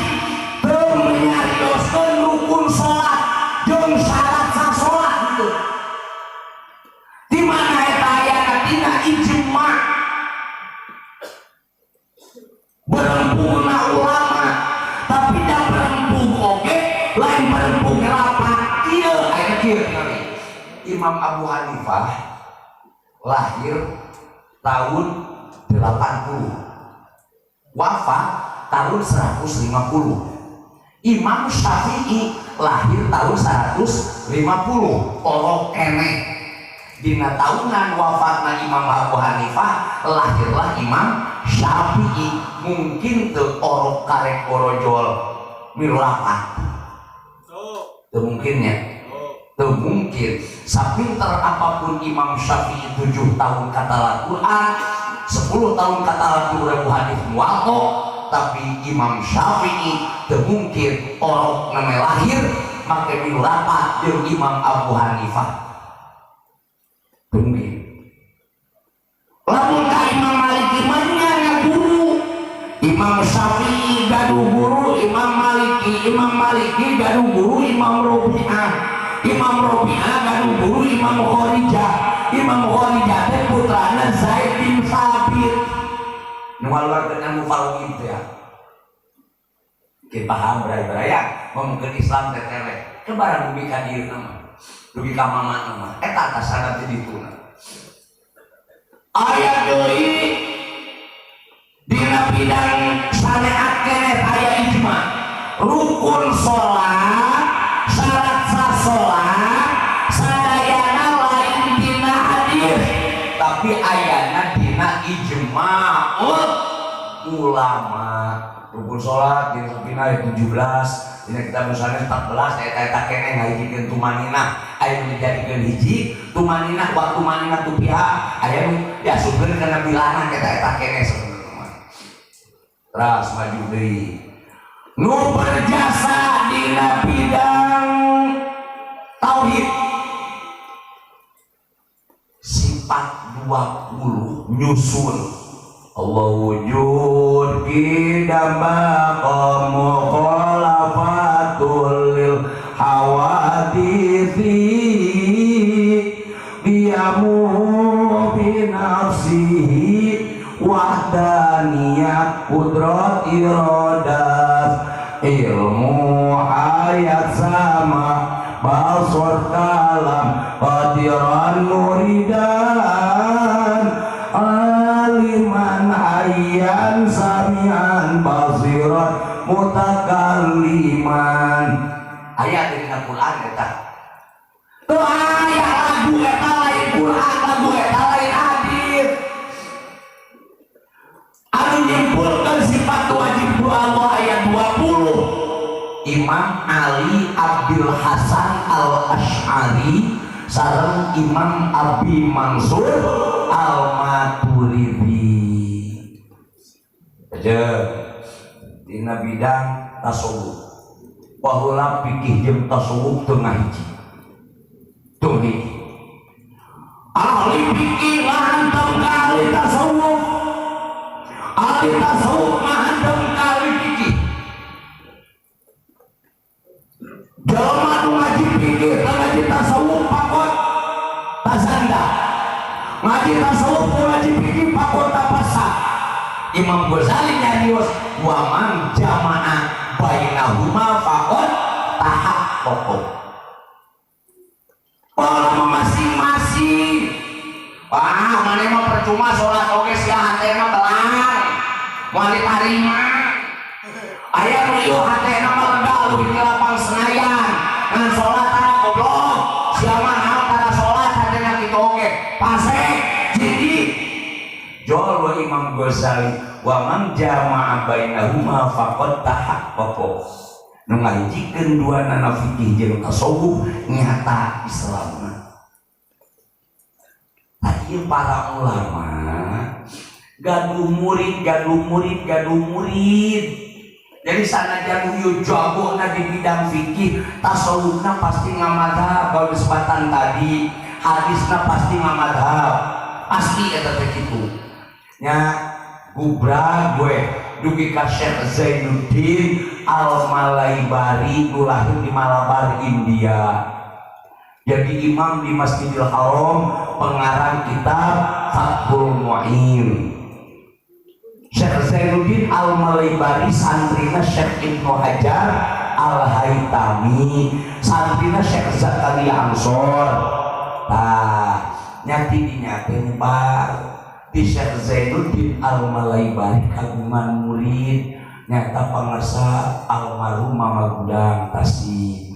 Speaker 1: teu menyarioskeun rukun salat jeung syarat sah salat henteu. Di mana eta ayana dina ijma berempugna ulama, tapi da berempug oge lain berempug rapat kieu aya kieu. Imam Abu Hanifah lahir tahun 80, wafat tahun 150. Imam Syafi'i lahir tahun 150, orok keneh. Dina tahunan wafatna Imam Abu Hanifah lahirlah Imam Syafi'i. Mungkin teu orok karek borojol milu rapat. Teu mungkinnya, teu mungkin. Sapinter apapun Imam Syafi'i 7 tahun kata Al-Quran, 10 tahun kata Al-Quran hadis muwatta, tapi Imam Syafi'i teu mungkin orok name lahir make milu rapat jeung Imam Abu Hanifah. Mungkin. Lamun ka Imam Maliki mah nya guru, Imam Syafi'i gaduh guru Imam Maliki, Imam Maliki gaduh guru Imam Robi'ah, Imam Robi'ah gaduh guru Imam Kharijah, Imam Kharijah teh putrana Zaid bin Sabit. Nu ngaluarkeun ilmu faraid teh ya. Kita paham berai-beraya ngomongkeun Islam teh tereh. Kebarang dugi ka dieu mah. Dugi ka mama mah eta atasana teh dituna. Aya deui dina bidang syariat keneh aya ijma. Rukun salat, syarat sah salat sadayana lain dina hadis, tapi ayana dina ijma'ul ulama. Rukun salat dina Safina ayat 17, dina kitab Musanif 14, eta keneh ngahijikeun tumanina, aya nu dijadikeun hiji tumanina wa tumanina tu pihak, aya nu diasupkeun kana bilangan eta keneh sebenarnya mah. Terus maju deui. Nu berjasa dina bidang tauhid sifat 20 nyusun Allah wujud qidam maqamu khalafatul lil hawadisi diamu bi nafsihi wahdaniyat qudrat iradat ilmu hayat sama basar kalam qadiran muridan aliman hayyan samian basiran mutakalliman. Ayat dina Quran eta teu aya lagu eta lain Quran, lagu eta lain hadis. Anu nyimpulkeun sifat wajib Allah ayat 20 Imam Ali Abdul Hasan Al-Asy'ari sareng Imam Abi Mansur Al-Maturidi. Aja dina bidang tasawuf. Baheula fikih jeung tasawuf teu ngahiji. Teu hiji. Ahli fikih ngahantem ka ahli tasawuf. Ahli tasawuf ngahantem ka ahli fikih. Jelema nu ngaji fikih teu ngaji tasawuf pakot tazanda. Ngaji tasawuf teu ngaji fikih pakot tapasa. Imam Ghazali nyarios wa man jama'a bainahuma faqad tahaqqaqa. Ulama masing-masing. Wah, maneh mah percuma salat oge sia hatena belang. Moal ditarima. Aya nu ieu hatena mah lega leuwih ti lapang Senayan. Ngan salat tara goblok. Sia mah naon tara salat hatena kitu oge. Pasek jadi jol wa Imam Ghazali wa man jama'a bainahuma faqad tahaqqaqa. Nu ngahijikeun duanana fikih jeung tasawuf nyata Islamna. Tadi para ulama gaduh murid, gaduh murid, gaduh murid. Jadi sanajan ieu jagona di bidang fikih, tasawufna pasti ngamadhab kalau disebatan tadi, hadisna pasti ngamadhab. Pasti eta teh kitu. Nya gubra gue dugi ka Syekh Zainuddin Al-Malaibari nu lahir di Malabar, India. Jadi imam di Masjidil Haram, pengarang kitab Fathul Mu'in. Syekh Zainuddin Al-Malaibari santrina Syekh Ibnu Hajar Al-Haitami, santrina Syekh Zakaria Ansor. Tah, nyati dinya teh nyebar di Syekh Zainuddin Al-Malaibari kagungan murid nyata pangarsa almarhum Mama Gudang Tasik.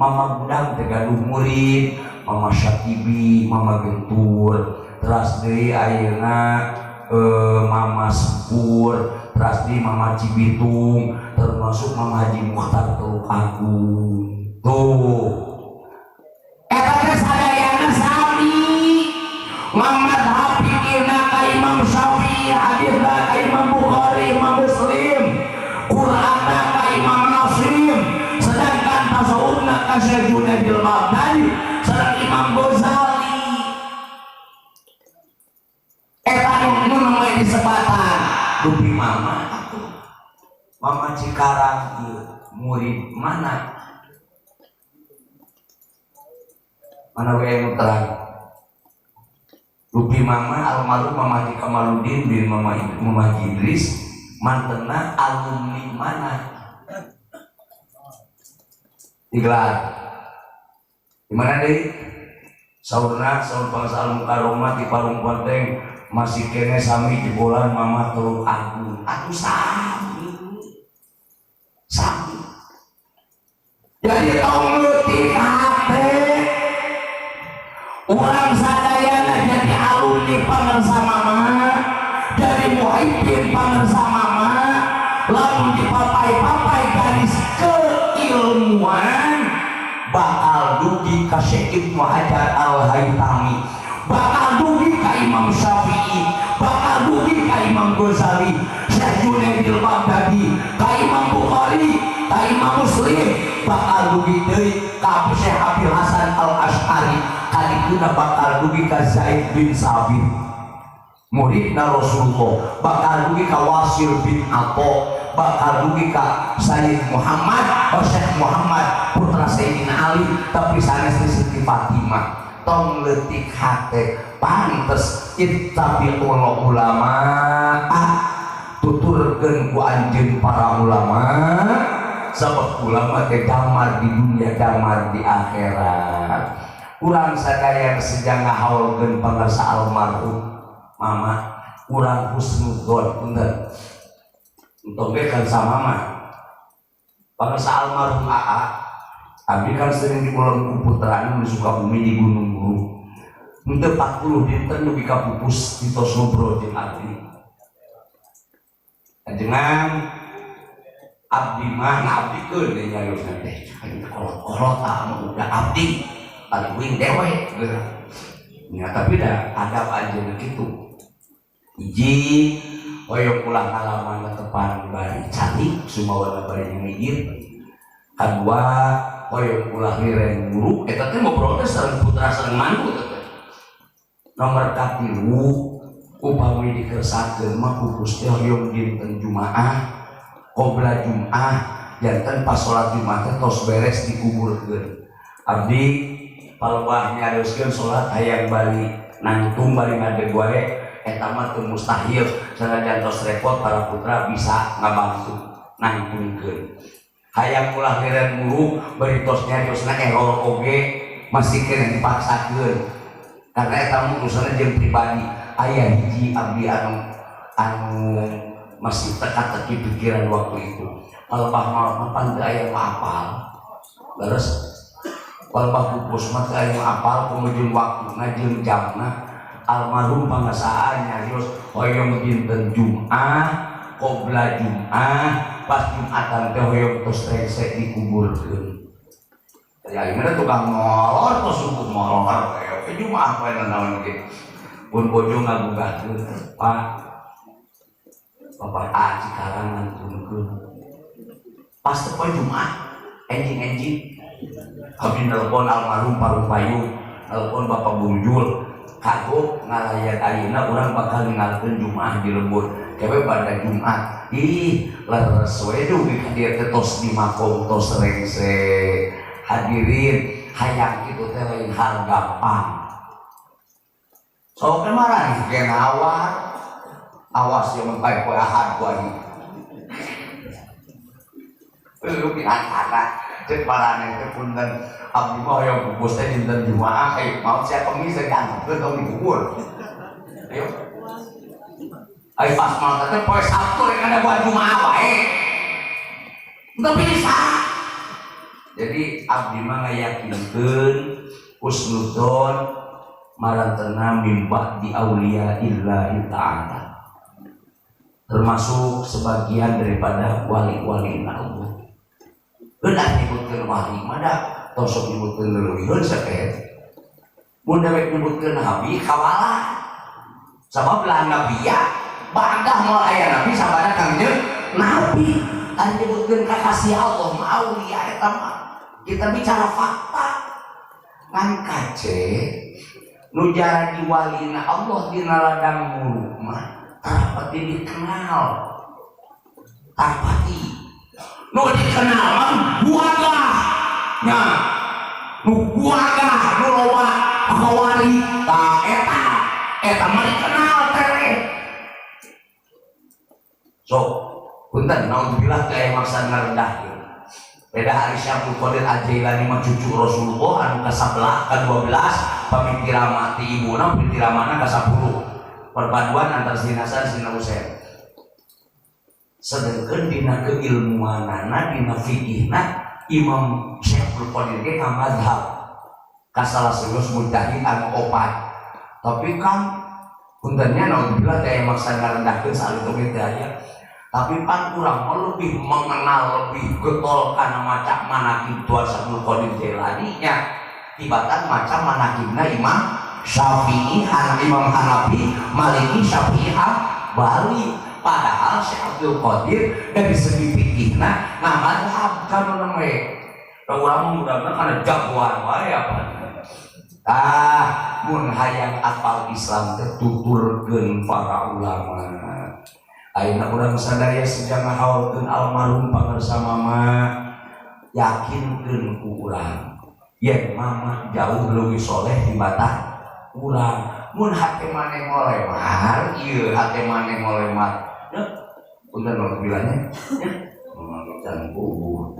Speaker 1: Mama Gudang teh gaduh murid Mama Syatibi, Mama Gentur, teras deui ayeuna Mama Sepur, teras deui Mama Cibitung, termasuk Mama Haji Mukhtar Teluk Agung. Tuh. Eta teh sadayana sami. Muhammad fikihna ka Imam Syafi'i, hadisna ka Imam Bukhari, Imam Muslim, Qur'anna ka Imam Nasim, sedangkan tasawufna ka Syekh Junaidil Baghdadi sareng Imam Ghazali. Eta nu nu disebatan dupi mama atuh. Mama Cikarang ieu murid mana? Mana we nu terang? Dupi mama almarhum Mama Haji Kamaludin bin Mama Mama Haji Idris mantena alumni mana? Digelar. Di mana deui? Saurna saur bangsa Al Mukarramah di Parung Ponteng masih kene sami jebolan Mama Teluk Agung. Atuh sami. Sami. Jadi tong leutik hate. Urang sadayana jadi alumni pangersa mama, jadi muhibbin pangersa mama, lamun dipapai-papai garis keilmuan bakal dugi ka Syekh Ibnu Hajar Al-Haitami, bakal dugi ka Imam Syafi'i, bakal dugi ka Imam Ghazali, Syekh Junaidil Baghdadi, ka Imam Bukhari, ka Imam Muslim, bakal dugi deui ka Syekh Abil Hasan Al-Asy'ari, kadituna bakal dugi ka Zaid bin Sabit muridna Rasulullah, bakal dugi ka Wasil bin Atha, bakal dugi ka Sayyid Muhammad, oh Syekh Muhammad putra Sayyidina Ali, tapi sanes Siti Fatimah. Tong leutik hate pantes ittabi'ul ulama, tuturkeun ku anjeun para ulama, sabab ulama teh damar di dunia, damar di akhirat. Urang sadaya sejak ngahaulkeun pangarsa almarhum mama, urang husnudzon punten. Entong ge kan sama mama. Pangarsa almarhum AA, abdi kan sering diulang ku putrana nu Sukabumi di Gunung Guru. Henteu 40 dinten dugi ka pupus ditos ngobrol jeung abdi. Ajengan abdi mah ngabdikeun deui nyariosna teh. Aing kolot-kolot ah mah udah abdi. Paling dewek geura. Ya, tapi dah adab anjeunna kitu. Hiji hoyong ulah ngalaman tepan bari cantik sumawana bari ngigir. Kadua hoyong ulah liren buruk eta teh ngobrol teh sareng putra sareng mantu teh. Nomor katilu upami dikersakeun mah pupus teh hoyong dinten Jumaah qobla Jumaah janten pas salat Jumat teh tos beres dikuburkeun. Abdi palebah nyarioskeun salat hayang bari nangtung bari ngadeg wae Eta mah teu mustahil, sanajan tos repot para putra bisa ngabantu nangtungkeun. Hayang ulah liren muruk bari tos nyariosna error oge masih keneh dipaksakeun. Karena eta mah urusanna jeung pribadi. Aya hiji abdi anu masih teka-teki pikiran waktu itu. Palebah maot mah pan teu aya nu apal. Leres palebah pupus mah teu aya nu apal kumujung waktuna jeung jamna. Almarhum pangasaan nyarios hoyong dinten Jumat, qobla Jumat, pas Jumatan teh hoyong tos rengse dikuburkeun. Ya ayeuna tukang molor tos subuh molor we Jumat we naon ge. Pun bojo ngagugahkeun, Pak. Bapak A Cikarang ngantunkeun. Pas teh poe Jumat, enjing-enjing abdi nelpon almarhum Parumpayu, nelpon Bapak Burjul, kagok ngalayan ayeuna urang bakal ninggalkeun Jumat di lembur. Kewe pada Jumat, ih leres we dugi ka dieu teh tos di makom tos rengse. Hadirin, hayang kitu teh lain hal gampang. Sok kemarin ge nawar. Awas yang mengkai poe Ahad ku aing. Lu pinatana cek maraneh teh punten abdi mah hoyong pupus teh dinten Jumaah eh maot sia Kemis teh diantepkeun tong dikubur. Ayo. Ayo pas maot teh poe Sabtu rek ada buat Jumaah wae. Teu bisa. Jadi abdi mah ngayakinkeun husnudzon marantena mimba di aulia illahi ta'ala. Termasuk sebagian daripada wali-wali Allah. Benar nyebutkeun wali mah da tong sok nyebutkeun leuwihkeun sakeet. Mun dewek nyebutkeun nabi kawala. Sabab lah nabiya ba'dah moal aya nabi sabada kangjeng nabi. Ari nyebutkeun kakasih Allah mah aulia eta mah. Kita bicara fakta. Ngan kace nu jaradi walina Allah dina ladang muruk mah tarapati dikenal. Tarapati nu dikenal mah buagah nya, nu buagah nu loba kawari tah eta eta mah dikenal teh. Sok punten naudzubillah teh aya maksa ngarendahkeun. Beda hari Syekh Abdul Qadir Al-Jailani mah cucu Rasulullah anu ka-11 ka-12 pamitirama ti ibuna pamitiramana ka-10. Perpaduan antara Sayyidina Hasan Sayyidina Husain. Sedengkeun dina keilmuanana dina fikihna Imam Syekh Abdul Qadir ge ka mazhab ka salah satu mujtahid anu opat. Tapi kan puntennya naudzubillah teh aya maksa ngarendahkeun saeutik oge teh aya. Tapi pan urang mah lebih mengenal lebih getol kana maca manaqib Tuan Syekh Abdul Qadir Jailani nya tibatan maca manaqibna Imam Syafi'i, Imam Hanafi, Maliki, Syafi'i, Hambali. Padahal Syekh Abdul Qadir dari segi fikihna ngamadhab kan urang we. Da urang mah mudahna kana jagoan wae apa. Ah, mun hayang apal Islam teh tuturkeun para ulama. Ayeuna urang sadaya sejak ngahaulkeun almarhum pangersa mama, yakinkeun ku urang yen mama jauh leuwih soleh tibatan urang. Mun hate maneh ngolemar, ieu hate maneh ngolemar. Ya, punten nu bilangnya, ya, mama can kubur.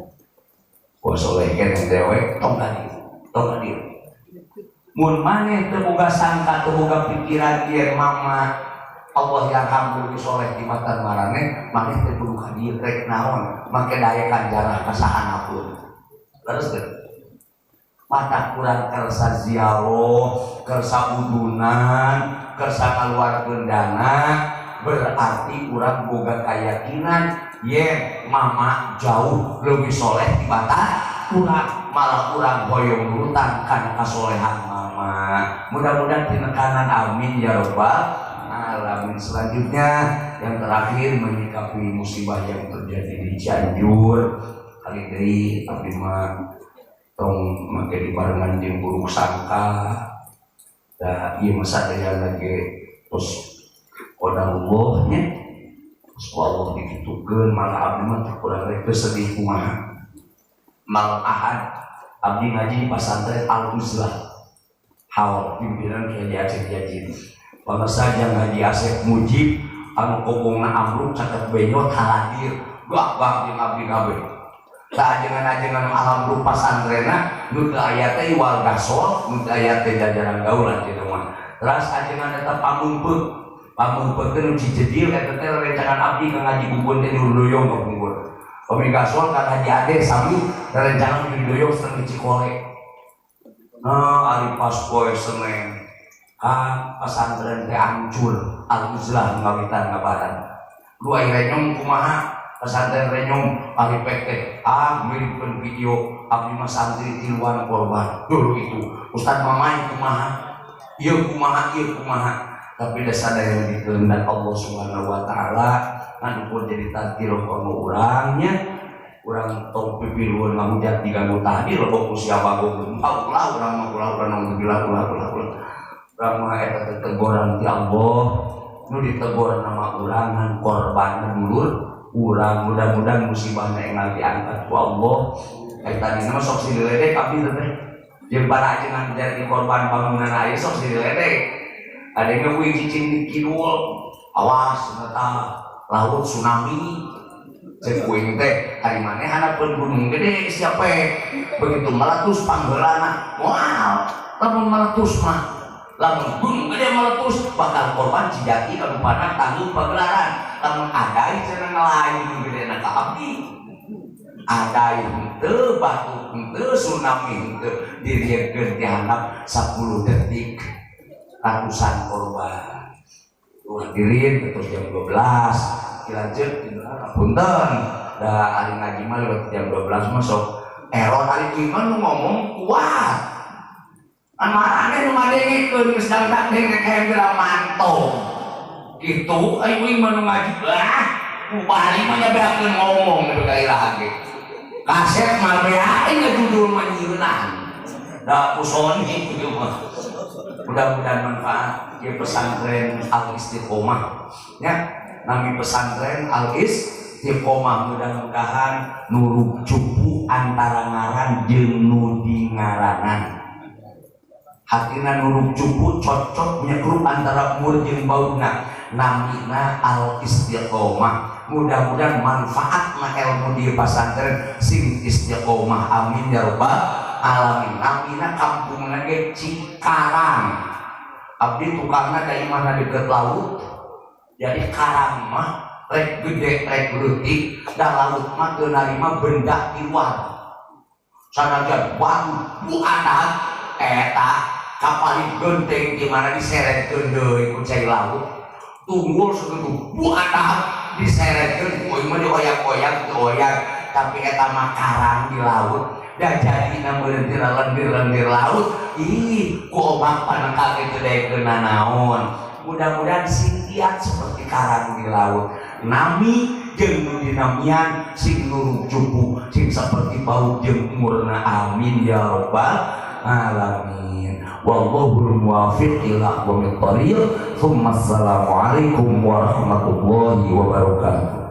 Speaker 1: Ku soleh keneh dewek tong ka dieu, tong ka dieu. Mun maneh teu boga sangka, teu boga pikiran yen mama Allah yang hamil soleh di mata marane, maneh teh kudu ka dieu rek naon, make daekan jarah ka sahanapun. Terus teh mata kurang kersa ziarah, kersa udunan, kersa ngaluarkeun dana, berarti urang boga keyakinan yen mama jauh lebih soleh tibatan urang, malah urang hoyong nurutan kana kasolehan mama. Mudah-mudahan tinekanan amin ya robbal alamin. Selanjutnya yang terakhir menyikapi musibah yang terjadi di Cianjur kali deui abdi mah tong make dibarengan jeung buruk sangka da ieu mah sadaya lagi terus qadarullah nya, terus ku Allah dikitukeun. Malah abdi mah teu kurang rek teu sedih kumaha. Malam Ahad abdi ngaji di pesantren Al Uzlah haul pimpinan Kiai Aceh Yajin. Pangesajang Haji Asep Mujib anu kobongna amruk caket benyot haladir gak jeung abdi kabeh. Tah ajengan-ajengan alam rupa pasantrenna nu teu aya teh iwal gasol, nu teu aya teh jajaran gaul anjeunna mah. Teras ajengan eta pamungpeuk, pamungpeuk teh nu Cijedil eta teh rerencangan abdi ka ngaji gugun teh didoyong ka pungkur. Pami gasol ka Haji Ade sami rerencangan didoyong sareng Cikole. Nah, ari pas poe Senin pesantren teh hancur, al-uzlah ngawitan ngabaran. Dua renyong kumaha pesantren renyong ari pek teh miripkeun video abdi mah santri tiluan korban. Dulu itu Ustaz Mamai kumaha, ieu kumaha, ieu kumaha. Tapi da sadaya dikehendak Allah Subhanahu wa taala ngan ukur jadi tadkirah kanggo urang nya. Urang tong pipilueun ngahujat diganggu tadi lebok ku siapa goblok. Ulah urang mah ulah urang ulah ulah ulah ulah. Urang mah eta teh teguran ti Allah nu ditegor nama urang ngan korban dulur urang mudah-mudahan musibahna enggal diangkat ku Allah. Ai tadi mah sok si diledek abdi teh jeung para ajengan jadi korban bangunan aya sok si diledek. Ada yang kuing cicing di kidul awas eta laut tsunami cek kuing teh ari maneh hanapeun gunung gede siapa begitu meletus panggeulana moal lamun meletus mah lamun gunung gede meletus bakal korban Cijati anu panah tanggung pagelaran lamun adai cenah ngelain gunung gede na ka abdi adai henteu batu henteu tsunami henteu diriekeun ti handap 10 detik ratusan korban. Tuh hadirin terus jam 12 dilanjut punten da ari ngaji mah lewat jam 12 mah sok error ari ieu mah nu ngomong kuat. An marane nu ngadengkeun geus dangdang dengek geura mantong. Kitu ari ieu mah nu ngaji ah bari mah nyabeakeun ngomong nepi ka iraha ge. Kaset mah beak judul mah nyieunaan. Da kusoni ieu mah. Mudah-mudahan manfaat di pesantren Al Istiqomah ya, nami pesantren Al Istiqomah mudah-mudahan nuruk cupu antara ngaran jeung nu di ngaranan hatina nuruk cupu cocok nyekrup antara mur jeung bauna namina Al Istiqomah mudah-mudahan manfaat na ilmu di pesantren sing istiqomah amin ya rabbal alamin. Namina kampungna ge Cikarang abdi tukangna dari mana deket laut jadi karang mah rek gede rek leutik da laut mah teu narima benda di luar sanajan batu buanan eta kapal genteng di mana diseretkeun deui ku cai laut tunggul sakitu buanan diseretkeun ku ieu mah dioyak-oyak dioyak tapi eta mah karang di laut dan jadi meureun tina lendir-lendir laut ih ku ombak panengkal kitu daekeun nanaon mudah-mudahan sing kiat seperti karang di laut nami jeung nu dinamian sing nuruk cupu sing seperti bau jeung murna amin ya rabbal alamin wallahul muwaffiq ila aqwamit thariq. Assalamualaikum warahmatullahi wabarakatuh.